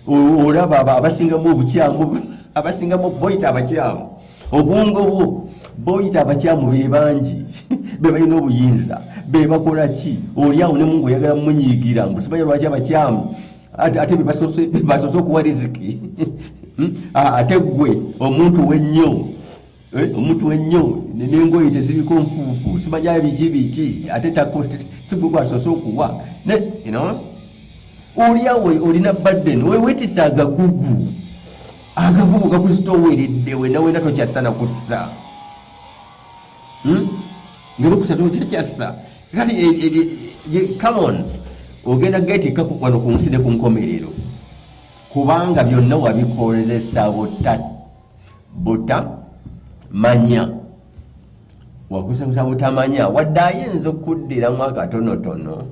Olaba abasingamu obukyamu, abasingamu boyita abakyamu, obwongo bwo boyita abakyamu be bangi, be balina obuyinza, be bakola ki. Oli awo ne Mungu oyagala mumunyiigira mbu simanya lwaki abakyamu ate bebasoose okuwa riziki. Ate gwe omuntu wennyo, eh, omuntu wennyo nengoye teziriko nfuufu, simanya biki biki, ate sigwe gwasoose okuwa. Oli awo olina burden, wewetisa agagugu, agagugu gakuzitoweredde wena wena, tokyassa na kussa. Hmm? Ngalukusa tokyassa. Kati eh, eh, eh, come on, ogenda getikka wano ku nsi ne ku nkomerero, kubanga byonna wabikozesa buta buta manya, wakusakusa butamanya. Wadde ayinza okuddiramu akatonotono,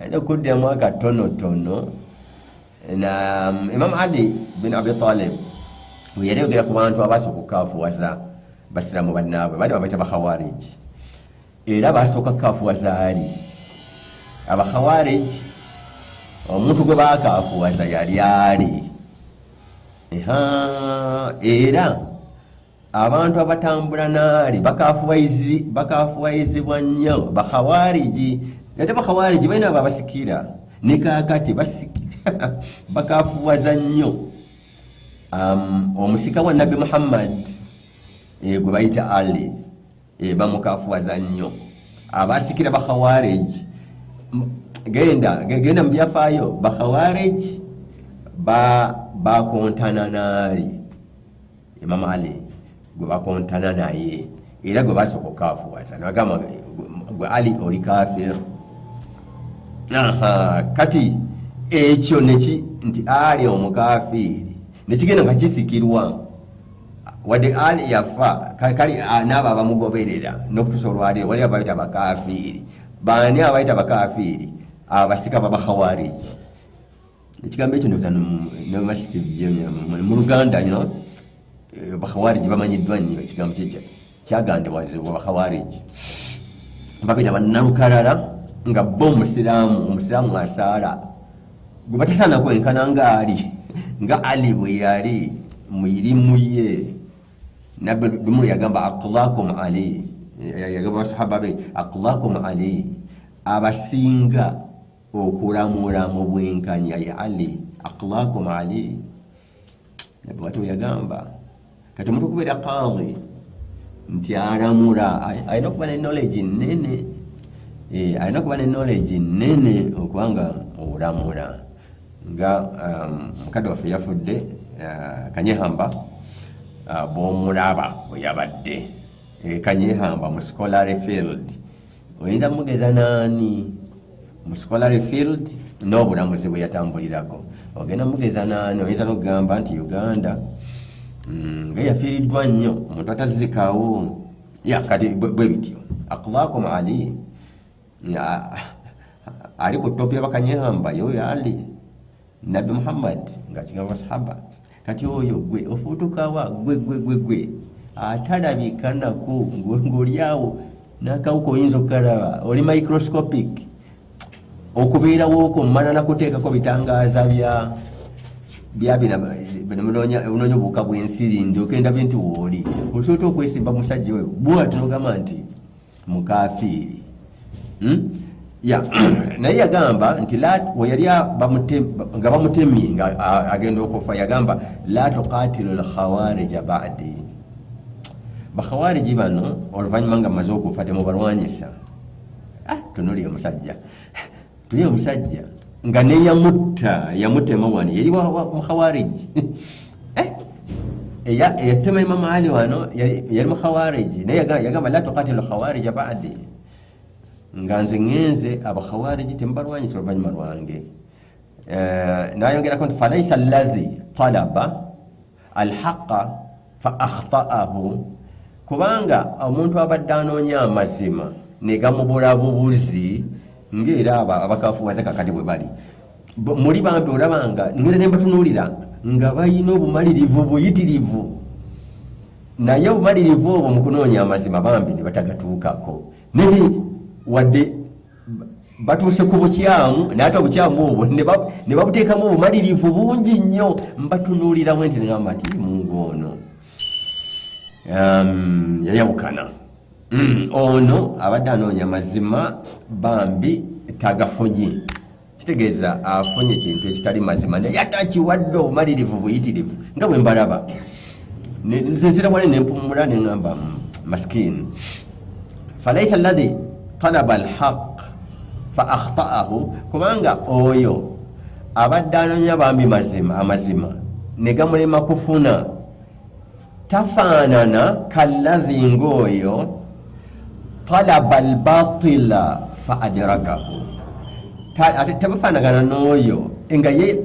ayinza okuddiramu akatonotono. Na Imam Ali bin Abi Talib bwe yali ayogera ku bantu abaasooka okukafuwaza basiraamu bannaabwe, baali babaita bakhawariji, era basooka kukafuwaza Ali. Abakhawariji Omuntu gwe bakafuwaza yali ali. Era abantu abatambula naali bakafuwayizibwa nnyo bakhawariji. Ate bakhawariji balina abo abasikira ne kaakati bakafuwaza nnyo omusika wa Nabbi Muhammad gwe bayita Ali, bamukafuwaza nnyo abasikira bakhawariji. Genda mu byafaayo, bakhawariji bakontana naali Imam Ali gwe bakontana naye, era gwe basooka okukafuwaza nagamba, "Gwe Ali, oli kafir." Kati ekyo neki nti Ali omukafiiri nekigenda nga kisikirwa, wadde Ali yafa, kali n'abo abamugoberera n'okutuusa olwaleero wali abayita bakafiiri. Baani abayita bakafiiri? Abasika babakhawariji. Ekigambo ekyo ndowooza mu Luganda bakhawariji bamanyiddwa nnyo. Ekigambo kyagandibwazibwa bakhawariji babeera bannalukalala nga bo omusiraamu asaala gwe batasaana kwenkana nga Ali, nga Ali bwe yali mu irimu ye. Nabbi lumulu yagamba, "Aqlakum Ali," yagamba basahaba be, "Aqlakum Ali," abasinga okulamula mu bwenkanya ye Ali. "Aqlakum Ali," nabbi wati yagamba. Kati omuntu okubeera qadhi nti alamula, alina okuba ne knowledge nene, alina okuba ne knowledge nene okubanga olamula. Nga mukadde waffe yafudde, Kanyehamba, bwomulaba bwe yabadde, Kanyehamba mu scholarly field oyinza mugeza naani? Mu scholarly field n'obulamuzi bwe yatambulirako ogenda mugeza naani? Oyinza nokugamba nti Uganda nga yafiiriddwa nnyo omuntu atazikawo. Ya, kati bwe bityo, aqlakum Ali ali ku top yabakanyehamba yoyo Ali, Nabbi Muhammad nga kigamba basahaba. Kati oyo gwe ofuutukawa? Gwe gwe gwe gwe atalabika nako, ng'oliawo n'akawuka oyinza okukalaba, oli microscopic. Okubeerawo okwo mmala nakuteekako bitangaaza bya byabinoonya obuwuka bw'ensiri ndyoke ndabye nti wooli. Osobola okwesimba musajja oyo bwati nogamba nti mukafiiri? Ya, naye yagamba nti weyali nga bamutemye nga agenda okufa, yagamba, "La tuqatilu lkhawarija badi," bakhawariji bano oluvannyuma nga maze okufa temubalwanyisa. Ah, tunuli omusajja, tuli omusajja nga neyamutta, yamutema wano yali mukhawariji. Eh, eyatema Imamu Ali wano yali mukhawariji, naye yagamba, "La tuqatilu lkhawarija badi," nga nze ŋŋenze, abakhawariji temubalwanyisa oluvannyuma lwange. Eh, nayongerako nti, "Falaisa allazi talaba alhaqa fa akhtaahu," kubanga omuntu abadde anoonya amazima negamubula bubuzi, ngaera abo abakafuwaza kakati bwe bali muli bambi olabanga ngenda nembatunuulira nga balina obumalirivu buyitirivu, naye obumalirivu obwo mu kunoonya amazima bambi ne batagatuukako, nti wadde batuuse ku bukyamu, naye ate obukyamu obwo ne babuteekamu obumalirivu bungi nnyo. Mbatunuuliramu nti negamba nti Mungu ono yayawukana. Ono abadde anoonya mazima bambi tagafunye, kitegeeza afunye kintu ekitali mazima, naye ate akiwadde obumalirivu buyitirivu. Nga bwe mbalaba, nze nzira wali nempumula neŋamba, maskini." "Falaisa alladhi talaba alhaq fa akhtaahu," kubanga oyo abadde anoonya bambi mazima, amazima ne gamulema kufuna, tafaanana kalladhi, ng'oyo talaba albatila fa adrakahu. Ate tebafaanagana n'oyo nga ye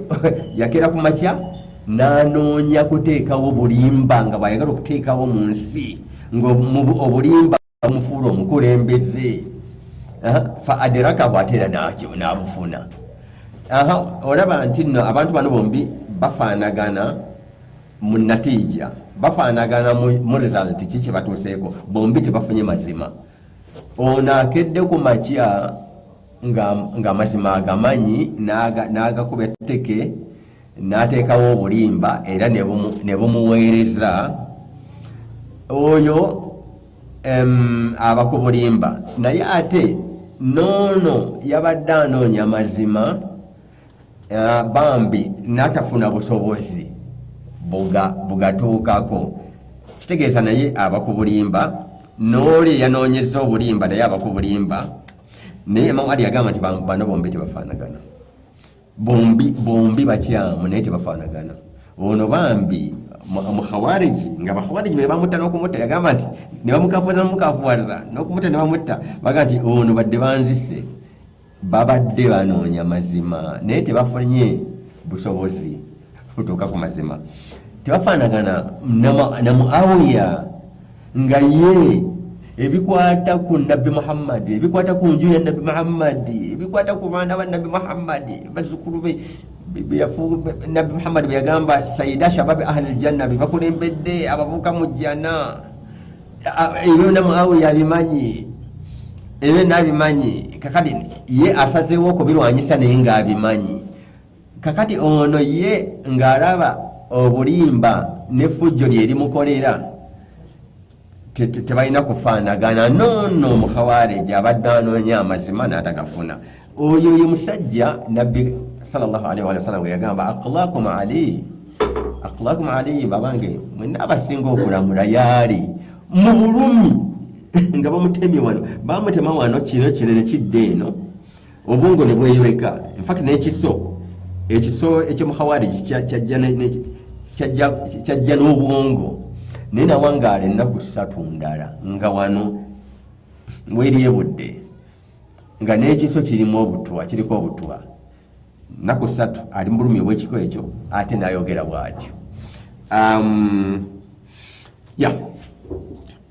yakeera ku makya n'anoonya kuteekawo bulimba, nga bw'ayagala okuteekawo mu nsi nga obulimba omufuula omukulembeze. Fa adrakahu, ate era n'abufuna. Olaba nti nno abantu bano bombi bafaanagana mu natiija, bafaanagana mu result. Ki kye batuuseeko? Bombi tebafunye mazima. Ono akedde ku makya. Ng'amazima agamanyi, n'agakuba etteke, n'ateekawo obulimba era ne bumuweereza, oyo aba ku bulimba. Naye ate noono yabadde anoonya mazima, bambi n'atafuna busobozi bugatuukako, kitegeeza naye aba ku bulimba. N'oli eyanoonyeza obulimba naye aba ku bulimba. Naye Imamu Ali yagamba nti bano bombi tebafaanagana, bombi bombi bakyamu, naye tebafaanagana. Ono bambi mukhawariji, nga bakhawariji be bamutta n'okumutta, yagamba nti ne bamukafuwaza nomukafuwaza n'okumutta ne bamutta, baga nti ono badde banzise, babadde banoonya mazima naye tebafunye busobozi butuuka ku mazima. Tebafaanagana na Muawiya, nga ye ebikwata ku Nabbi Muhammadi, ebikwata ku nju ya Nabbi Muhammadi, ebikwata ku baana ba Nabbi Muhammadi, bazzukulu be, Nabbi Muhammadi bwe yagamba sayida shababi ahli ljanna, be bakulembedde abavubuka mu jjana, ebyo byonna Muawiya abimanyi, ebyo nabimanyi. Kakati ye asazeewo okubirwanyisa naye ng'abimanyi. Kakati ono ye ng'alaba obulimba n'effujjo lyerimukolera, tebalina kufaanagana. Noono omuhawariji abadde anoonya amazima n'atagafuna, oyo ye musajja Nabbi salllahualaihi wasallam gwe yagamba aqlakum Ali, aqlakum Ali, babange mwenna abasinga okulamula yaali mu bulumi nga bamutemye wano, bamutema wano, kino kino nekidda eno, obwongo ne bweyoleka. Infact n'ekiso, ekiso ekyomuhawariji kyajja n'obwongo, naye nawangaala ennaku 3 ndala nga wano weryebudde, nga n'ekiso kirimu obutwa, kiriko obutwa. Nnaku 3 ali mu bulumi obw'ekiko ekyo, ate n'ayogera bw'atyo. Ya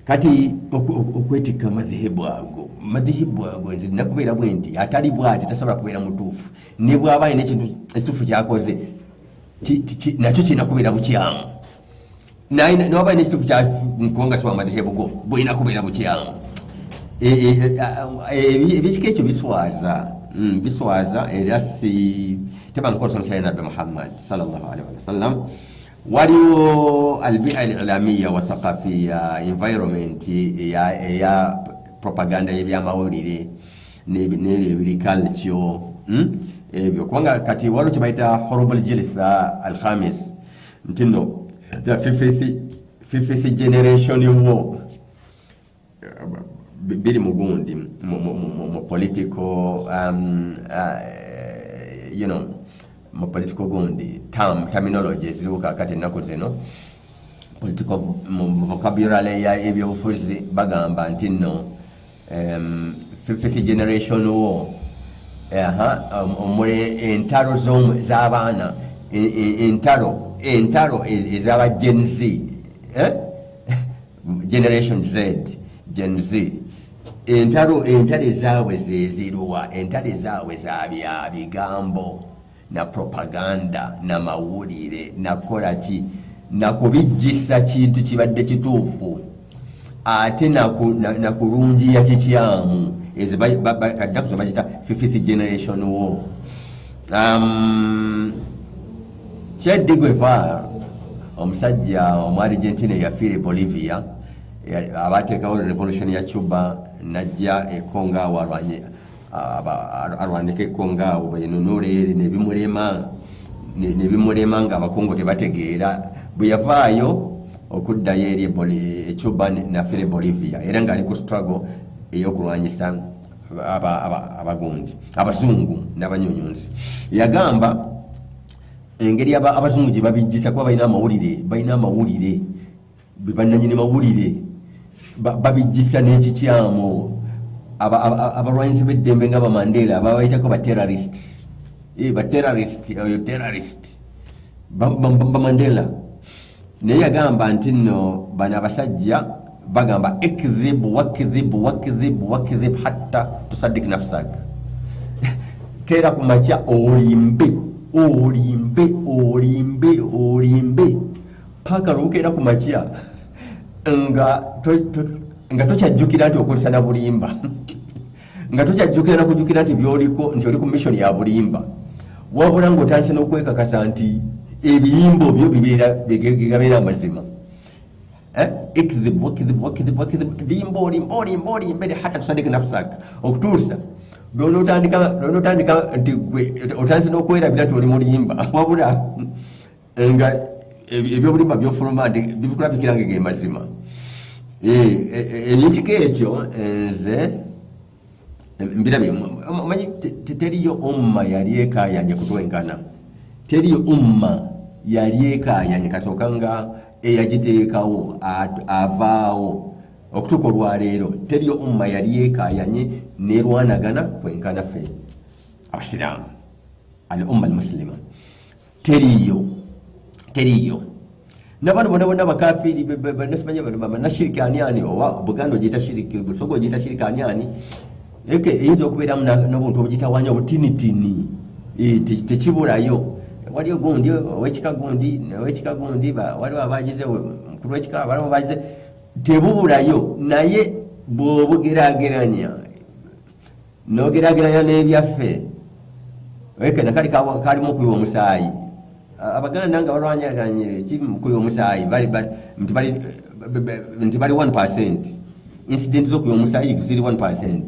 kati okwetikka madhehebu ago, madhehebu ago, nze nakubeera bwe nti atali bwati tasobola kubeera mutuufu. Ne bw'aba alina ekintu ekituufu kyakoze, nakyo kirina kubeera bukyamu. Newaba alina ekituufu kyankubanga siwa madhehebu go, bulina kubeera bukyamu. Ebyekika ekyo biswaza, biswaza, era si tebankola ya Nabbi Muhammad sallallahu alaihi wasallam. Waliwo albia alilamiya wa thaqafiya, environment eya propaganda y'ebyamawulire n'ebyo ebiri culture, Ebyo kubanga kati waliwo kyebayita horrible jilitha alkhamis, nti no the fifth generation war biri mugundi mu political mu political gundi terminology eziriwo kakati ennaku zino, political mu vocabulary ya ebyobufuzi, bagamba nti nno fifth generation war. Aha, omuli entalo z'abaana, entalo ez'aba Gen Z, eh? Generation Z, Gen Z, entalo ezaabwe zeziruwa? Entalo ezaabwe za bya bigambo na propaganda na mawulire nakukola ki, nakubijjisa kintu kibadde kituufu, ate nakulungiya kikyamu. Ezo kaddaku bagita fifth generation war. Che Guevara, omusajja omu Argentina eyafiira e Bolivia, abateekawo revolution ya Cuba, najja ekonga awo alwanye, alwaneko ekonga awo benunule, nebimulema nga abakongo tebategeera. Bwe yavaayo okuddayo eri e Cuba, nafiira e Bolivia, era ng'ali ku struggle ey'okulwanyisa abagundi abazungu n'abanyunyunzi. Yagamba engeri abazungu gye babijjisa, kuba balina amawulire, balina amawulire, bebannanyini mawulire, babijjisa n'ekikyamu. Abalwanyisi b'eddembe nga Bamandela babayitako baterrorist, baterrorist, oyo terrorist Bamandela. Naye yagamba nti nno bano abasajja bagamba ikdhib wakdhib wakdhib wakdhib hatta tusaddik nafsak, keera ku makya olimbe, olimbe, olimbe, olimbe paka lwokeera ku makya nga tokyajjukira nti okozesa na bulimba. Nga tokyajjukira nakujjukira nti byoliko nti oli ku mission ya bulimba, wabula ng'otandise n'okwekakasa nti ebirimbo byo bibeera amazima. Eh? Ikdhib wakdhib wakdhib wakdhib, limba olimba olimba olimba eri hatta tusadike nafsak, okutuusa lwonotandika nti gwe otandise n'okwerabira nti oli mulimba, wabula nga ebyobulimba byofuluma nti bikulabikira nga ge mazima. Eh, eh, ebyekika ekyo nze mbirabye. Omanyi teriyo umma yali ekayanye kutwenkana, teriyo umma yali ekayanye kasooka nga eyagiteekawo avaawo okutuuka olwaleero, teriyo umma yali ekayanye nerwanagana kwenkana ffe abasiraamu, al umma al muslima. Teriyo, teriyo. Nabano bona bona bakafiri nasimanya banashiriki ani ani, oba Buganda ogiyita shiriki, Busoga ogiyita shiriki ani ani, eke eyinza okubeeramu nobuntu obugitawanya obutinitini, e, tekibulayo. Waliyo gundi owekika, gundi owekika, gundi waliwo abagize mukulu wekika, waliwo bagize, tebubulayo. Naye bwobugerageranya nogerageranya n'ebyaffe, eke nakali kalimu okuyiwa omusaayi. Abaganda nga balwanyaganye kuyiwa omusaayi nti bali 1%, incident z'okuyiwa omusaayi ziri 1%,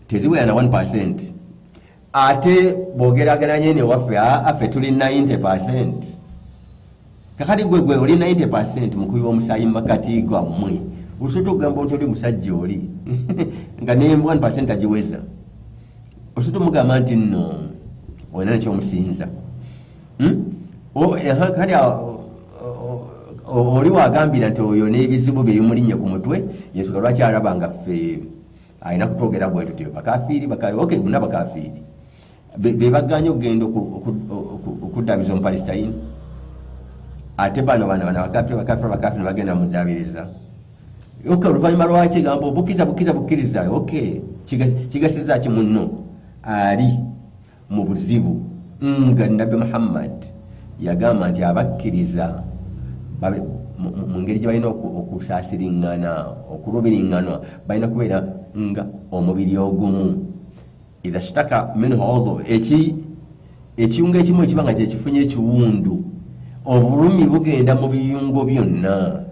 teziwera na 1%. Ate bwogerageranye newaffe, affe tuli 90%. Kakati gwe gwe oli 90% mu kuyiwa omusaayi mu makati gammwe, osobola okugamba nti oli musajja oli nga ne 1% agiweza, osobola omugamba nti nno olina nekyomusinza? Hmm? Kati oli wagambira nti oyo n'ebizibu bye bimulinye ku mutwe, yensonga lwaki alaba nga ffe alina kutwogera bwe tutyo, bakafiiri. Okay, bonna bakafiiri be baganye okugenda okuddaabiriza omupalestine, ate bano bano bano bakafiri bakafiri bakafiri nebagenda muddabiriza. Okay, oluvannyuma lwaki gamba bukkiriza bukkiriza bukkiriza? Okay, kigasiza ki munno ali mu buzibu, nga Nabbi Muhammad yagamba nti abakkiriza mu ngeri gye balina okusaasiriŋŋana, okulubiriŋŋanwa, balina kubeera nga omubiri ogumu. Idha shtaka minhu udhu, ekiyungo ekimu ekiba nga kyekifunye ekiwundu, obulumi bugenda mu biyungo byonna.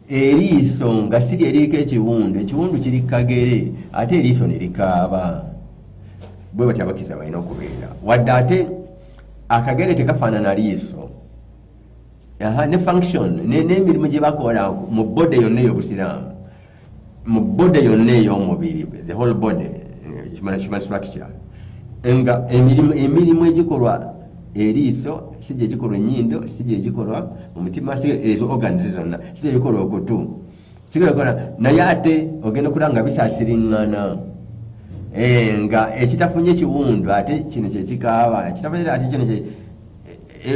Eriiso nga si lyeriko ekiwundu, ekiwundu kiri kagere, ate eriiso ne likaaba. Bwe batyo abakkiriza balina okubeera, wadde ate akagere tekafaanana liiso. Ne function n'emirimu gye bakola mu body yonna ey'obusiraamu, mu body yonna ey'omubiri, the whole body, human structure, nga emirimu egikolwa eriiso si gye gikolwa ennyindo, si gye gikolwa omutima, si ezo organs zonna, si gye gikolwa okutu, sigekola. Naye ate ogenda okulaba nga bisaasiriŋŋana, eh, nga ekitafunye ekiwundu ate kino kyekikaaba, ekitafunye ate kino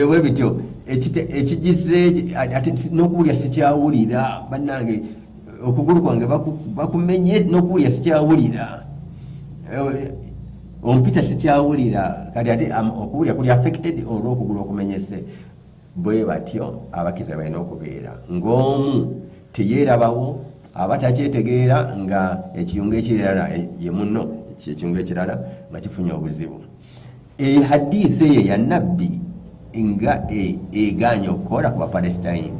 bwe bityo, ekigize ate n'okuwulira sikyawulira. Bannange, okugulu kwange bakumenye, n'okuwulira sikyawulira, ompita sikyawulira. Kati ate okuwulira kuli affected olw'okugulu okumenyese. Bwe batyo abakkiriza balina okubeera, ng'omu teyeerabawo aba takyetegeera nga ekiyungo ekirala ye munno, ekiyungo ekirala nga kifunye obuzibu. Ehadiisi eyo ya Nabbi nga egaanye okukola ku Bapalestine,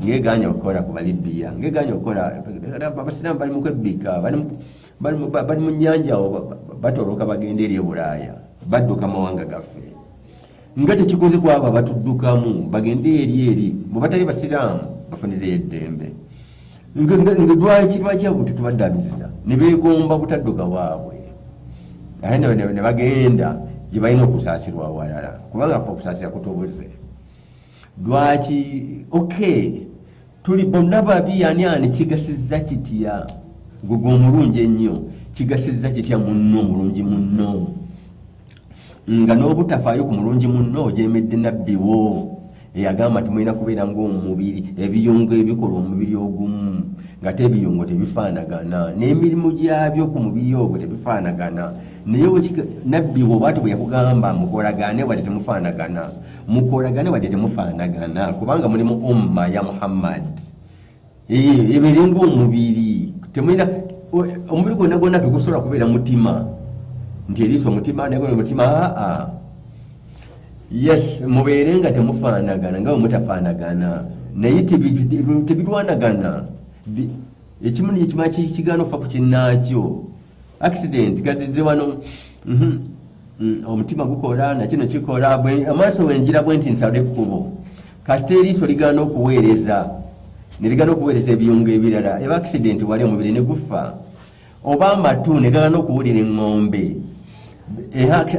ngaegaanye okukola ku Balibiya, ngaegaanye okukola abasiraamu bali mu kwebbika, bali mu nyanja awo batoloka bagenda eri e Bulaaya, badduka mawanga gaffe, nga tekikoze ku abo abatuddukamu bagende eri eri mu batali basiraamu bafunireyo eddembe. Lwaki lwaki abo tetubaddabiriza ne beegomba butadduka waabwe, ate ne bagenda gye balina okusaasirwa awalala, kubanga ffe okusaasira kutubuze? Lwaki? Okay, tuli bonna babi, ani ani kigasizza kitya gwe gwe omulungi ennyo? Kigasizza kitya munno omulungi munno, nga n'obutafaayo ku mulungi munno ojemedde Nabbi wo eyagamba nti mulina kubeera ng'omubiri, ebiyungo ebikola omubiri ogumu, nga te ebiyungo tebifaanagana n'emirimu gyabyo ku mubiri ogwo tebifaanagana. Naye Nabbi wo bwati bwe yakugamba, mukolagane wadde temufaanagana, mukolagane wadde temufaanagana, kubanga muli mu umma ya Muhammad, ebeere ng'omubiri. Temulina Omubiri gwonna gwonna tegusobola kubeera mutima nti eriiso omutima naye mutima. Aa, yes, mubeere nga temufaanagana nga bwe mutafaanagana, naye tebirwanagana. Ekimu nekima kigaana okufa ku kinnaakyo. Accident kati nze wano, omutima gukola nakino kikola. Amaaso wenjira bwe nti nsale ekkubo, kasita eriiso ligaana okuweereza ne ligaana okuweereza ebiyungo ebirala, eba accident wali, omubiri ne gufa. Oba amatu ne gagaana okuwulira eŋŋombe,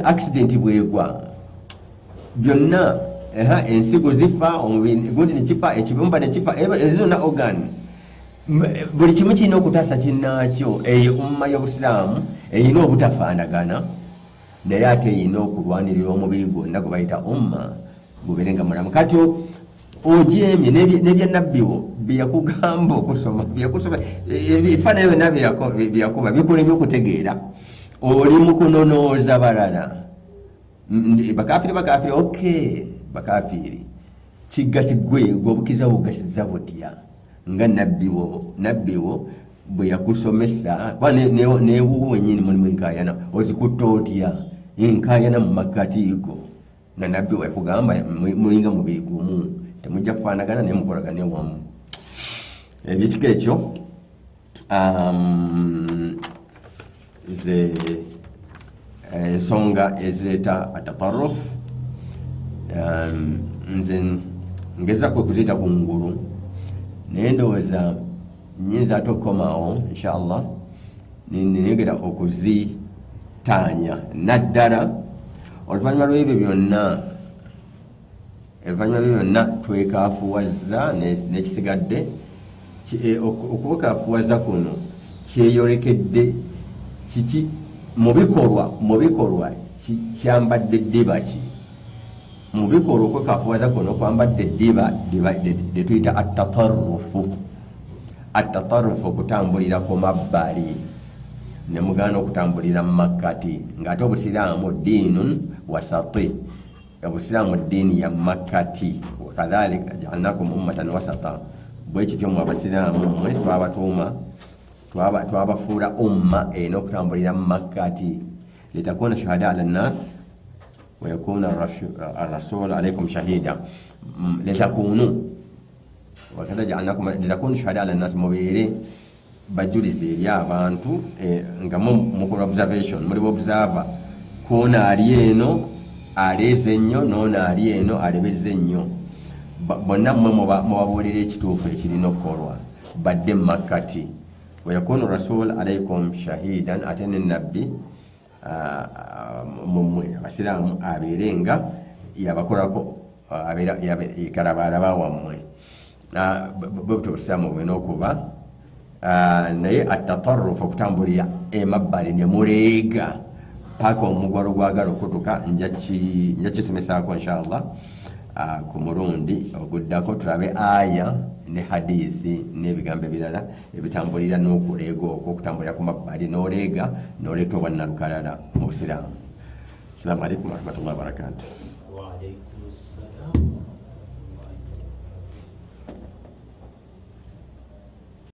accident bwegwa byonna, ensigo zifa, omubiri gundi nekifa, ekibumba nekifa, ezo zonna organ. Buli kimu kirina okutaasa kinnaakyo. Eyo umma y'obusiraamu erina obutafaanagana, naye ate erina okulwanirira omubiri gwonna gwe bayita umma gubeere nga mulamu. Kati ogyemye n'ebyanabbiwo byeyakugamba okusoma, byeyakusoma, ebifaananyi byonna byeyakuba bikulemye okutegeera. Oli mu kunonooza balala. Bakafiri, bakafiri, ok, bakafiri kigasi gwe gwe obukkiriza bugasiza butya nga nabbiwo bwe yakusomesa? Kuba newuwo wenyini mulimu enkayana, ozikutta otya enkayana mu makkati go nga nabbi yakugamba mulinga mubiri gumu, temujja kufaanagana naye mukolagane wamu? Ebyekika ekyo, ze ensonga ezireeta atataruf. Nze ngezaku okuziita ku ngulu, naye ndowooza nyinza ate okukomawo inshallah neyogera okuzitaanya, naddala oluvannyuma lw'ebyo byonna. Oluvannyuma lw'ebyo byonna twekaafuwaza n'ekisigadde. Okubekaafuwaza kuno kyeyolekedde kiki mu bikolwa? Mu bikolwa kyambadde ddiba ki? Mu bikolwa okwekaafuwaza kuno kwambadde eddiba lyetuyita atatarufu. Atatarufu, okutambulira ku mabbali ne mugaana okutambulira mu makkati, ng'ate obusiraamu diinun wasati. Obusiraamu ddiini ya makkati. Wakadhalika jaalnakum ummatan wasata. Bwe kityo mu abasiraamu mmwe twabatuuma, twabafuula umma erina okutambulira mu makkati. Litakuna shuhada ala nnas wayakuna arrasul alaikum shahida. Litakunu wakadha jaalnakum litakunu shuhada ala nnas, mubeere bajulizi eri abantu, nga mukola observation, muli observer kwona ali eno aleeze ennyo noono ali eno alebeze ennyo. Bonna mmwe mubabuulira ekituufu ekirina okukolwa, badde mu makkati. Wayakunu rasul alaikum shahidan, ate ne nabbi mumwe abasiraamu abeere nga yabakolako, abeera kalabalaba wammwe. Bwe butyo obusiraamu bulina okuba. Naye atatarufu, okutambulira emabbali ne muleega paka omugwalo gwagala okutuka, nja kisomesaako inshallah ku mulundi oguddako, tulabe aya ne hadithi n'ebigambo ebirala ebitambulira n'okuleega okwo, okutambulira ku mabbali n'oleega n'oleeta obwannalukalala mu busiraamu. Assalamu alaikum warahmatullahi wabarakatuh. Waalaikum salam.